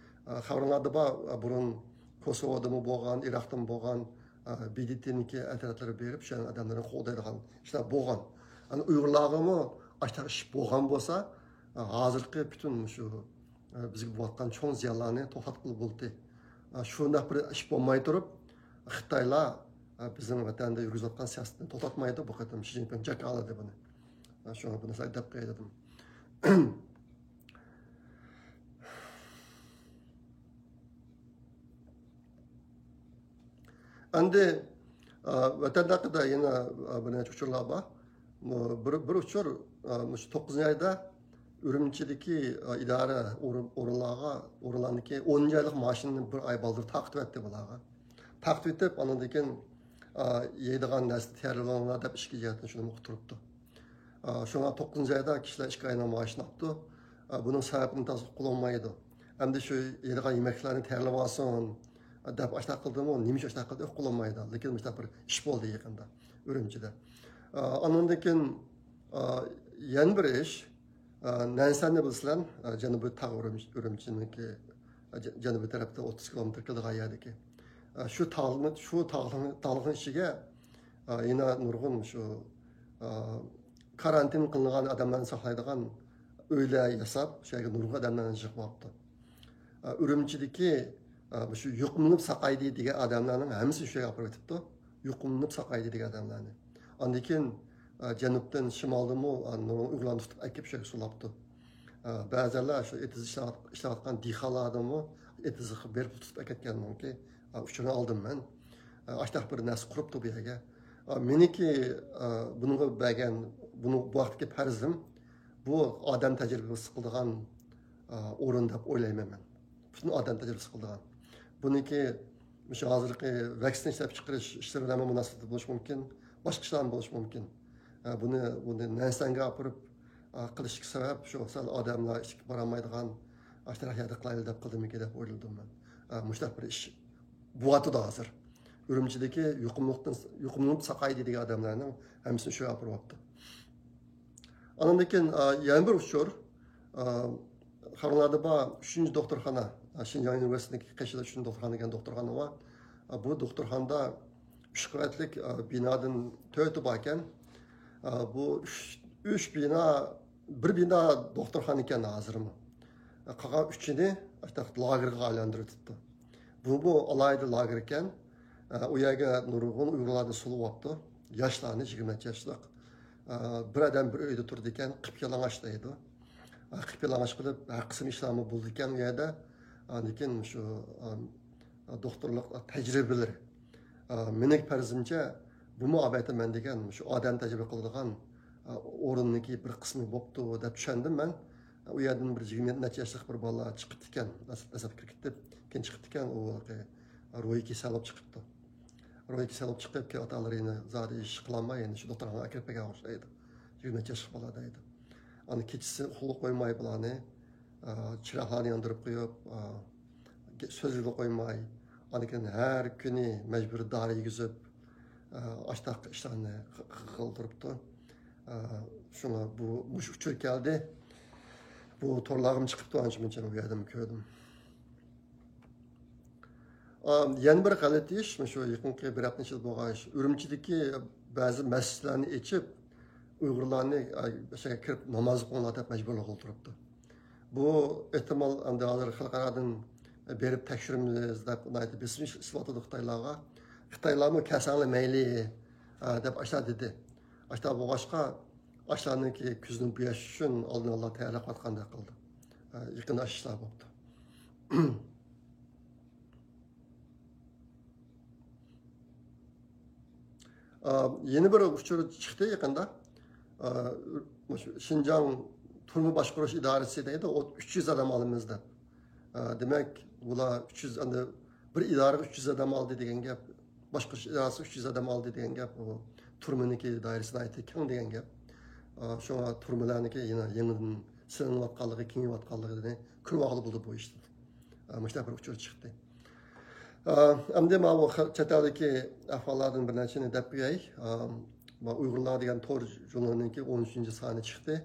ئا، خەۋىرىڭلاردا بار، ئا، بۇرۇن كوسوۋودىمۇ بولغان، ئىراقتىمۇ بولغان، ئا، بى دى تىنىڭكى ئەترەتلىرى بېرىپ، شۇ ئادەملەرنى قوغدايدىغان ئىشلار بولغان. ئەنە ئۇيغۇرلارغىمۇ ئاشۇنداق ئىش بولغان بولسا، ئا، ھازىرقى پۈتۈن شۇ، ئا، بىزگە بولۇۋاتقان چوڭ زىيانلارنى توختاتقىلى بولاتتى. ئا، شۇنداق بىر ئىش بولماي تۇرۇپ، خىتايلار، ئا، بىزنىڭ ۋەتەندە يۈرگۈزۈۋاتقان سىياسىتىنى توختاتمايدۇ. بۇ قېتىم شى جىنپىڭ جاكارلىدى بۇنى. ئا، شۇڭا بۇ نەرسىلەرنى دەپ قوياي دېدىم. ئەمدى، ئا، ۋەتەن ھەققىدە يەنە، ئا، بىر نەچچە ئۇچۇرلار بار. بۇ بىر، بىر ئۇچۇر، ئا، مۇشۇ توققۇزىنچى ئايدا ئۈرۈمچىدىكى، ئا، ئىدارە ئورۇن-، ئورۇنلارغا، ئورۇنلارنىڭكى ئونىنچى ئايلىق مائاشىنى بىر ئاي بالدۇر تارقىتىۋەتتى بۇلارغا. تارقىتىۋېتىپ، ئاندىن كېيىن، ئا، يەيدىغان نەرسە تەييارلىۋالىڭلار دەپ ئىچكى جەھەتتىن شۇنى ئۇقتۇرۇپتۇ. ئا، شۇڭا توققۇزىنچى ئايدا كىشىلەر ئىككى ئاينىڭ مائاشىنى ئاپتۇ. ئا، بۇنىڭ سەۋەبىنى تازا ئۇققىلى بولمايدۇ. ئەمدى شۇ يەيدىغان يېمەكلەرنى تەييارلىۋالسۇن دەپ ئاشۇنداق قىلدىمۇ، نېمە ئۈچۈن ئاشۇنداق قىلدى، ئۇققىلى بولمايدۇ. لېكىن مۇشۇنداق بىر ئىش بولدى يېقىندا ئۈرۈمچىدە. ئا، ئاندىن كېيىن، ئا، يەنە بىر ئىش، ئا، نەنسەننى بىلىسىلەر، ئا، جەنۇبىي تاغ ئۈرۈمچى، ئۈرۈمچىنىڭكى، ئا، جە-، جەنۇبىي تەرەپتە ئوتتۇز كىلومېتىر كېلىدىغان يەردىكى. ئا، شۇ تاغنى، شۇ تاغنىڭ، تاغنىڭ ئىچىگە، ئا، يەنە نۇرغۇن شۇ، ئا، كارانتىن قىلىنغان ئادەملەرنى ساقلايدىغان ئۆيلەر ياساپ، شۇ يەرگە نۇرغۇن ئادەملەرنى يىغىۋاپتۇ. ئا، ئۈرۈمچىدىكى، ئا، مۇشۇ يۇقۇملىنىپ ساقايدى دېگەن ئادەملەرنىڭ ھەممىسىنى شۇ يەرگە ئاپىرىۋېتىپتۇ. يۇقۇملىنىپ ساقايدى دېگەن ئادەملەرنى. ئاندىن كېيىن، ئا، جەنۇبتىن، شىمالدىنمۇ، ئا، نۇرغۇن ئۇيغۇرلارنى تۇتۇپ ئەكىپ شۇ يەرگە سولاپتۇ. ئا، بەزىلەر شۇ ئېتىز ئىشلەۋات-، ئىشلەۋاتقان دېھقانلاردىنمۇ ئېتىزغا بېرىپ تۇتۇپ ئەكەتكەننىڭكى، ئا، ئۇچۇرىنى ئالدىم مەن. ئا، ئاشۇنداق بىر نەرسە قۇرۇپتۇ بۇ يەرگە. ئا، مېنىڭكى، ئا، بۇنىڭغا بەرگەن، بۇنىڭ بۇ ھەقتىكى پەرىزىم، بۇ ئادەم تەجرىبىسى قىلىدىغان، ئا، ئورۇن دەپ ئويلايمەن مەن. پۈتۈن ئادەم تەجرىبىسى قىلىدىغان. بۇنىڭكى مۇشۇ ھازىرقى ۋاكسىنا ئىشلەپ چىقىرىش ئىشلىرى بىلەن مۇناسىۋەتلىك بولۇشى مۇمكىن، باشقا ئىشلار بولۇشى مۇمكىن. ئە، بۇنى، بۇنى نەنسەنگە ئاپىرىپ، ئە، قىلىشتىكى سەۋەب شۇ، سەل ئادەملەر ئىچكە بارالمايدىغان ئاشۇنداق يەردە قىلايلى دەپ قىلدىمىكىن دەپ ئويلىدىم مەن. ئە، مۇشۇنداق بىر ئىش بولۇۋاتىدۇ ھازىر. ئۈرۈمچىدىكى يۇقۇملۇقتىن، يۇقۇملىنىپ ساقايدى دېگەن ئادەملەرنىڭ ھەممىسىنى شۇ ئاپىرىۋاپتۇ. ئاندىن كېيىن، ئا، يەنە بىر ئۇچۇر، ئا، خەۋىرلەردە بار ئۈچىنچى دوختۇرخانا، ئا، شىنجاڭ يۇنىۋېرسىتېتىنىڭكى قېشىدا ئۈچىنچى دوختۇرخانا دېگەن دوختۇرخانا بار. ئا، بۇ دوختۇرخانىدا ئۈچ قەۋەتلىك، ئا، بىنادىن تۆتى باركەن. ئا، بۇ ئۈچ، ئۈچ بىنا، بىر بىنا دوختۇرخانا ئىكەن ھازىرمۇ. ئا، قالغان ئۈچىنى ئاشۇنداق لاگېرغا ئايلاندۇرۇۋېتىپتۇ. بۇمۇ ئالاھىدە لاگېر ئىكەن. ئا، ئۇ يەرگە نۇرغۇن ئۇيغۇرلارنى سولىۋاپتۇ. ياشلارنى، يىگىرمە نەچچە ياشلىق. ئا، بىر ئادەم بىر ئۆيدە تۇرىدىكەن، قىپيالىڭاچ دەيدۇ. ئا، قىپيالىڭاچ قىلىپ، ھەر قىسىم ئىشلارمۇ بولىدىكەن ئۇ يەردە. ئاندىن كېيىن شۇ، ئا، دوختۇرلۇق تەجرىبىلىرى. ئا، مېنىڭ پەرىزىمچە، بۇمۇ ئەلۋەتتە مەن دېگەن شۇ ئادەم تەجرىبە قىلىدىغان، ئا، ئورۇننىڭكى بىر قىسمى بوپتۇ دەپ چۈشەندىم مەن. ئۇ يەردىن بىر يىگىرمە نەچچە ياشلىق بىر بالا چىقىپتىكەن، دەسلەپ، دەسلەپ كىرىپ كېتىپ، كېيىن چىقىپتىكەن، ئۇ روھىي كېسەل بولۇپ چىقىپتۇ. روھىي كېسەل بولۇپ چىقىپ، كېيىن ئاتا-ئانىلىرى يەنە زادى ھېچ قىلالماي، يەنە شۇ دوختۇرخانىغا ئەكىرىپ بەرگەن ئوخشايدۇ. يىگىرمە نەچچە ياشلىق بالا دەيدۇ. ئانا كېچىسى ئۇخلىغىلى قويماي بۇلارنى، ئا، چىراغلارنى ياندۇرۇپ قويۇپ، ئا، گە-، سۆزلىگىلى قويماي، ئاندىن كېيىن ھەر كۈنى مەجبۇرىي دارى يېگۈزۈپ، ئا، ئاشتاق ئىشلارنى قى-، قى-، قىلدۇرۇپتۇ. ئا، شۇڭا بۇ، مۇشۇ ئۇچۇر كەلدى. بۇ تورلارغىمۇ چىقىپتۇ، ئانچە مۇنچە بۇ يەردىمۇ كۆردۈم. ئا، يەنە بىر غەلىتە ئىش، مۇشۇ يېقىنقى بىر ھەپتە ئىچىدە بولغان ئىش. ئۈرۈمچىدىكى بەزى مەسچىتلەرنى ئېچىپ، ئۇيغۇرلارنى، ئا، ئۇ يەرگە كىرىپ ناماز ئوقۇڭلار دەپ مەجبۇرلىغىلى تۇرۇپتۇ. بۇ ئېھتىمال ئەمدى ھازىر خەلقئارادىن بېرىپ تەكشۈرىمىز دەپ ناھايىتى بېسىم ئىشلىتىۋاتىدۇ خىتايلارغا. خىتايلارمۇ كەلسەڭلار مەيلى، ئا، دەپ ئاشۇنداق دېدى. ئاشۇنداق بولغاچقا، ئاشۇلارنىڭكى كۆزىنى بوياش ئۈچۈن ئالدىن ئالا تەييارلىق قىلىۋاتقاندەك قىلدى. ئا، يېقىندا ئاشۇ ئىشلار بوپتۇ. ئا، يەنە بىر ئۇچۇر چىقتى يېقىندا. ئا، مۇشۇ شىنجاڭ تۈرمە باشقۇرۇش ئىدارىسى دەيدۇ، ئۇ ئۈچ يۈز ئادەم ئالىمىز دەپ. ئا، دېمەك، بۇلار ئۈچ يۈز، ئەمدى بىر ئىدارىگە ئۈچ يۈز ئادەم ئالدى دېگەن گەپ، باشقۇرۇش ئىدارىسى ئۈچ يۈز ئادەم ئالدى دېگەن گەپ، ئۇ تۈرمىنىڭكى دائىرىسى ناھايىتى كەڭ دېگەن گەپ. ئا، شۇڭا تۈرمىلەرنىڭكى يەنە يېڭىدىن سېلىنىۋاتقانلىقى، كېڭىيىۋاتقانلىقىنى كۆرۈۋالغىلى بولىدۇ بۇ ئىشتىن. ئا، مۇشۇنداق بىر ئۇچۇر چىقتى. ئا، ئەمدى ماۋۇ خە-، چەت ئەلدىكى ئەھۋاللاردىن بىر نەچچىنى دەپ قوياي. ئا، ما ئۇيغۇرلار دېگەن تور ژۇرنىلىنىڭكى ئون ئۈچىنچى سانى چىقتى.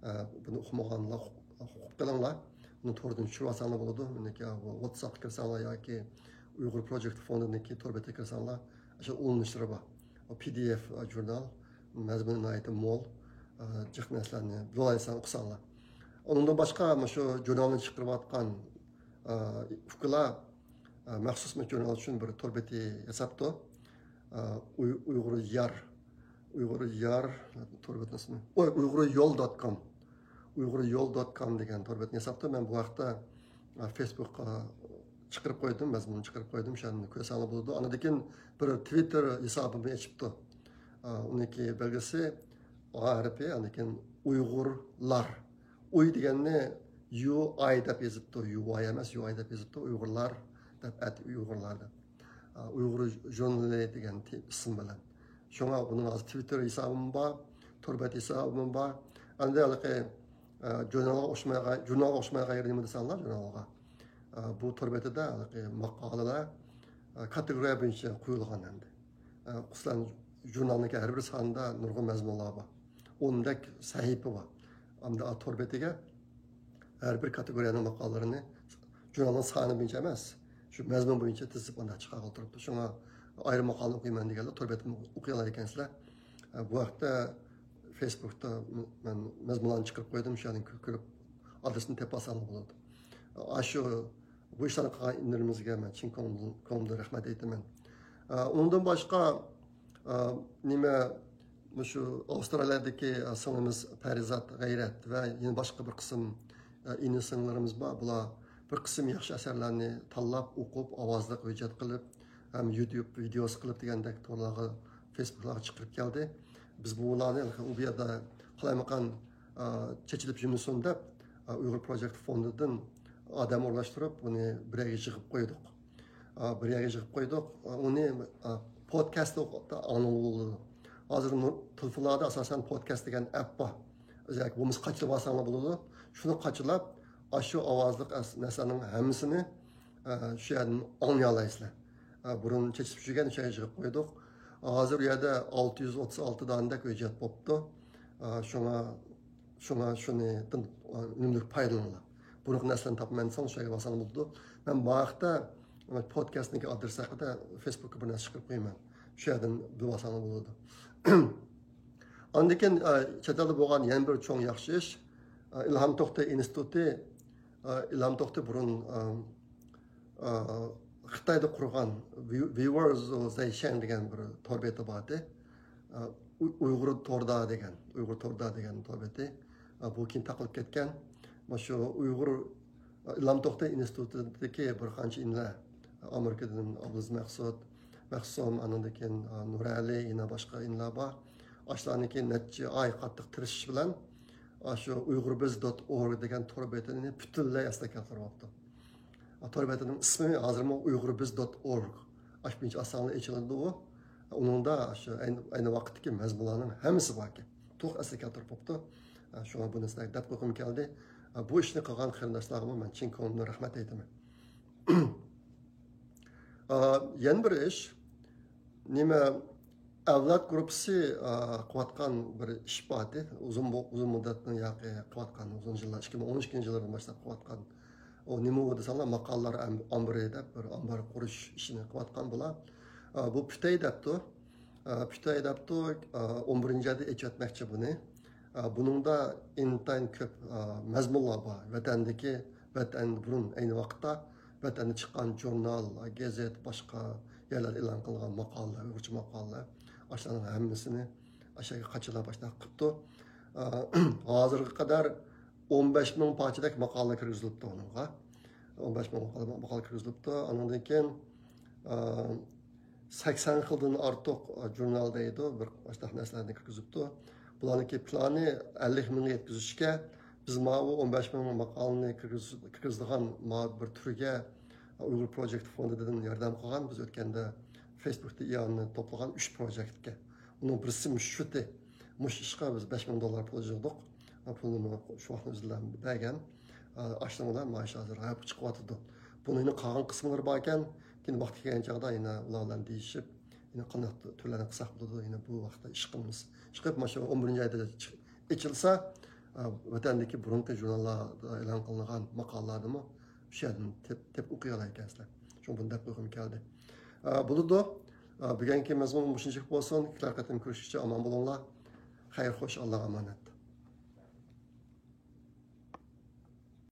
ئا، بۇنى ئۇقمىغانلار ئۇقۇپ قېلىڭلار. بۇنى توردىن چۈشۈرۈۋالساڭلار بولىدۇ. مېنىڭكى بۇ ۋاتساپقا كىرسەڭلار ياكى ئۇيغۇر پروجېكت فوندىنىڭكى تور بېتىگە كىرسەڭلار، ئاشۇ ئۇلىنىشلىرى بار. پى دى ئېف ژۇرنال، مەزمۇنى ناھايىتى مول، ئا، جىق نەرسىلەرنى بىلالايسەن ئوقۇساڭلار. ئۇنىڭدىن باشقا، مۇشۇ ژۇرنالنى چىقىرىۋاتقان، ئا، ئۇكىلار، ئا، مەخسۇس مۇشۇ ژۇرنال ئۈچۈن بىر تور بېتى ياساپتۇ. ئا، ئۇي-، ئۇيغۇر يار، ئۇيغۇر يار تور بېتىنىڭ ئىسمى. ئۇي-، ئۇيغۇر يول دوت كوم. ئۇيغۇر يول دوت كوم دېگەن تور بېتىنى ياساپتۇ. مەن بۇ ھەقتە، ئا، فېيسبۇكقا چىقىرىپ قويدۇم، مەزمۇننى چىقىرىپ قويدۇم، شۇ يەردىن كۆرسەڭلار بولىدۇ. ئاندىن كېيىن بىر تىۋىتتېر ھېسابىمنى ئېچىپتۇ. ئا، ئۇنىڭكى بەلگىسى ئا ھەرپى، ئاندىن كېيىن ئۇيغۇرلار. ئۇي دېگەننى يۇ ئاي دەپ يېزىپتۇ، يۇ ۋاي ئەمەس، يۇ ئاي دەپ يېزىپتۇ، ئۇيغۇرلار دەپ، ئەت ئۇيغۇرلار دەپ. ئا، ئۇيغۇر ژۇرنىلى دېگەن تى-، ئىسىم بىلەن. شۇڭا بۇنىڭ ھازىر تىۋىتتېر ھېسابىممۇ بار، تور بەت ھېسابىممۇ بار. ئەمدى ھېلىقى، ئە، ژۇرنالغا ئوخشىماي، ژۇرنالغا ئوخشىماي غەيرىي نېمە دېسەڭلار، ژۇرنالغا. ئە، بۇ تور بېتىدە ھېلىقى ماقالىلەر، ئە، كاتېگورىيە بويىچە قويۇلغان ئەمدى. ئە، خۇسۇسەن ژۇرنالنىڭكى ھەر بىر سانىدا نۇرغۇن مەزمۇنلار بار. ئوندەك سەھىپە بار. ئەمدى ئا تور بېتىگە ھەر بىر كاتېگورىيەنىڭ ماقالىلىرىنى ژۇرنالنىڭ سانى بويىچە ئەمەس، شۇ مەزمۇن بويىچە تىزىپ ئانداق چىقارغىلى تۇرۇپتۇ. شۇڭا ئايرىم ماقالىنى ئوقۇيمەن دېگەنلەر تور بېتىمنى ئوقۇيالايدىكەنسىلەر. بۇ ھەقتە فېيسبۇكتا مەن مەزمۇنلارنى چىقىرىپ قويدۇم، شۇ يەردىن كۆ-، كۆرۈپ ئادرېسىنى تېپىۋالساڭلار بولىدۇ. ئاشۇ بۇ ئىشلارنى قىلغان ئىنىلىرىمىزگە مەن چىن كۆڭلۈمدىن، كۆڭلۈمدىن رەھمەت ئېيتىمەن. ئۇنىڭدىن باشقا، ئە، نېمە، مۇشۇ ئاۋسترالىيەدىكى، ئە، سىڭلىمىز پەرىزات غەيرەت ۋە يەنە باشقا بىر قىسىم، ئە، ئىنى سىڭلىلىرىمىز بار. بۇلار بىر قىسىم ياخشى ئەسەرلەرنى تاللاپ، ئوقۇپ، ئاۋازلىق ھۆججەت قىلىپ، ھەم يۇتيۇب ۋىدېئوسى قىلىپ دېگەندەك تورلارغا، فېيسبۇكلارغا چىقىرىپ كەلدى. بىز بۇلارنى ئۇ يەردە قالايمىقان، ئە، چېچىلىپ يۈرمىسۇن دەپ، ئە، ئۇيغۇر پروجېكت فوندىدىن ئادەم ئورۇنلاشتۇرۇپ، بۇنى بىر يەرگە يىغىپ قويدۇق. ئا، بىر يەرگە يىغىپ قويدۇق. ئا، ئۇنى، ئا، پودكاست ئاڭلىغىلى بولىدۇ. ھازىر نۇر-، تېلېفونلاردا ئاساسەن پودكاست دېگەن ئەپ بار. ئۆزەك بولمىسا قاچىلاپ ئالساڭلار بولىدۇ. شۇنى قاچىلاپ، ئاشۇ ئاۋازلىق ئەس-، نەرسىلەرنىڭ ھەممىسىنى، ئا، شۇ يەردىن ئاڭلىيالايسىلەر. ئا، بۇرۇن چېچىپ يۈرگەن شۇ يەرگە يىغىپ قويدۇق. ھازىر ئۇ يەردە ئالتە يۈز ئوتتۇز ئالتە دانىدەك ھۆججەت بوپتۇ. ئا، شۇڭا شۇڭا شۇنى، ئا، ئۈنۈملۈك پايدىلىنىڭلار. بۇرۇنقى نەرسىلەرنى تاپمىساڭ، شۇ يەرگە بارساڭلار بولىدۇ. مەن بۇ ھەقتە پودكاستنىڭكى ئادرېسى ھەققىدە فېيسبۇكقا بىر نەرسە چىقىرىپ قويىمەن. شۇ يەردىن بىلىۋالساڭلار بولىدۇ. ئاندىن كېيىن، ئا، چەت ئەلدە بولغان يەنە بىر چوڭ ياخشى ئىش، ئا، ئىلھام توختى ئىنستىتۇتى، ئا، ئىلھام توختى بۇرۇن، ئا، ئا، خىتايدا قۇرغان ۋىۋېرزۇ زەيشەن دېگەن بىر تور بېتى بار ئىدى. ئۇ-، ئۇيغۇر توردا دېگەن، ئۇيغۇر توردا دېگەن تور بېتى. بۇ كېيىن تاقىلىپ كەتكەن. مانا شۇ ئۇيغۇر ئىلھام توختى ئىنستىتۇتىدىكى بىر قانچە ئىنىلەر، ئامېرىكىدىن ئابلىز مەخسۇت، مەخسۇم، ئاندىن كېيىن نۇرئەلى، يەنە باشقا ئىنىلەر بار. ئاشۇلارنىڭكى نەچچە ئاي قاتتىق تىرىشىش بىلەن، شۇ ئۇيغۇر بىز دوت ئورگ دېگەن تور بېتىنى پۈتۈنلەي ئەسلىگە كەلتۈرۈۋاپتۇ. تور بېتىنىڭ ئىسمى ھازىرمۇ ئۇيغۇر بىز دوت ئورگ. ئاشۇ بويىچە ئاچساڭلار ئېچىلىدۇ ئۇ. ئۇنىڭدا شۇ ئەينى، ئەينى ۋاقىتتىكى مەزمۇنلارنىڭ ھەممىسى باركەن. تولۇق ئەسلىگە كەلتۈرۈپ بوپتۇ. شۇڭا بۇنى سىلەرگە دەپ قويغۇم كەلدى. بۇ ئىشنى قىلغان قېرىنداشلارغىمۇ مەن چىن كۆڭلۈمدىن رەھمەت ئېيتىمەن. ئا، يەنە بىر ئىش، نېمە، ئەۋلاد گۇرۇپپىسى، ئا، قىلىۋاتقان بىر ئىش بار ئىدى. ئۇزۇن بو-، ئۇزۇن مۇددەتتىن ياقى قىلىۋاتقان، ئۇزۇن يىللار، ئىككى مىڭ ئون ئىككىنچى يىللاردىن باشلاپ قىلىۋاتقان، ئۇ نېمە ئۇ دېسەڭلار، ماقالىلار ئام-، ئامبىرى دەپ بىر ئامبار قۇرۇش ئىشىنى قىلىۋاتقان بۇلار. ئا، بۇ پۈتەي دەپتۇ. ئا، پۈتەي دەپتۇ. ئا، ئون بىرىنچى ئايدا ئېچىۋەتمەكچى بۇنى. ئا، بۇنىڭدا ئىنتايىن كۆپ، ئا، مەزمۇنلار بار. ۋەتەندىكى، ۋەتەندە بۇرۇن ئەينى ۋاقىتتا ۋەتەندە چىققان ژۇرنال، گېزىت، باشقا يەرلەردە ئېلان قىلغان ماقالىلەر، ئۇيغۇرچە ماقالىلەر، ئاشۇلارنىڭ ھەممىسىنى ئاشۇ يەرگە قاچىلاپ ئاشۇنداق قىپتۇ. ئا، ھازىرغا قەدەر ئون بەش مىڭ پارچىدەك ماقالە كىرگۈزۈلۈپتۇ ئۇنىڭغا. ئون بەش مىڭ ماقالە، ماقالە كىرگۈزۈلۈپتۇ. ئاندىن كېيىن، ئا، سەكسەن خىلدىن ئارتۇق، ئا، ژۇرنال دەيدۇ، بىر ئاشۇنداق نەرسىلەرنى كىرگۈزۈپتۇ. بۇلارنىڭكى پىلانى ئەللىك مىڭغا يەتكۈزۈشكە، بىز ماۋۇ ئون بەش مىڭ ماقالىنى كىرگۈز-، كىرگۈزىدىغان ماۋۇ بىر تۈرگە ئۇيغۇر پروجېكت فوندىدىن ياردەم قىلغان. بىز ئۆتكەندە فېيسبۇكتا ئىئانىنى توپلىغان ئۈچ پروجېكتكە. ئۇنىڭ بىرسى مۇشۇ شۇتى. مۇشۇ ئىشقا بىز بەش مىڭ دوللار پۇل يىغدۇق. پۇلنى شۇ ۋاقىتنىڭ ئۆزىدە بەرگەن. ئاشۇنىڭ بىلەن مانا شۇ ھازىر ھەپە چىقىۋاتىدۇ. بۇنىڭ يەنە قالغان قىسىملىرى باركەن، كېيىن ۋاقتى كەلگەن چاغدا يەنە ئۇلار بىلەن دېيىشىپ، يەنە قانداق تۈرلەرنى قىلساق بولىدۇ، يەنە بۇ ۋاقىتتا ئىش قىلىمىز. ئىشقىلىپ، مانا شۇ ئون بىرىنچى ئايدا چىق-، ئېچىلسا، ئا، ۋەتەندىكى بۇرۇنقى ژۇرناللاردا ئېلان قىلىنغان ماقالىلەرنىمۇ شۇ يەردىن تېپ-، تېپىپ ئوقۇيالايكەنسىلەر. شۇڭا بۇنى دەپ قويغۇم كەلدى. ئا، بولىدۇ. ئا، بۈگۈنكى مەزمۇن مۇشۇنچىلىك بولسۇن. كېلەر قېتىم كۆرۈشكىچە ئامان بولۇڭلار. خەير، خوش، ئاللاغا ئامانەت.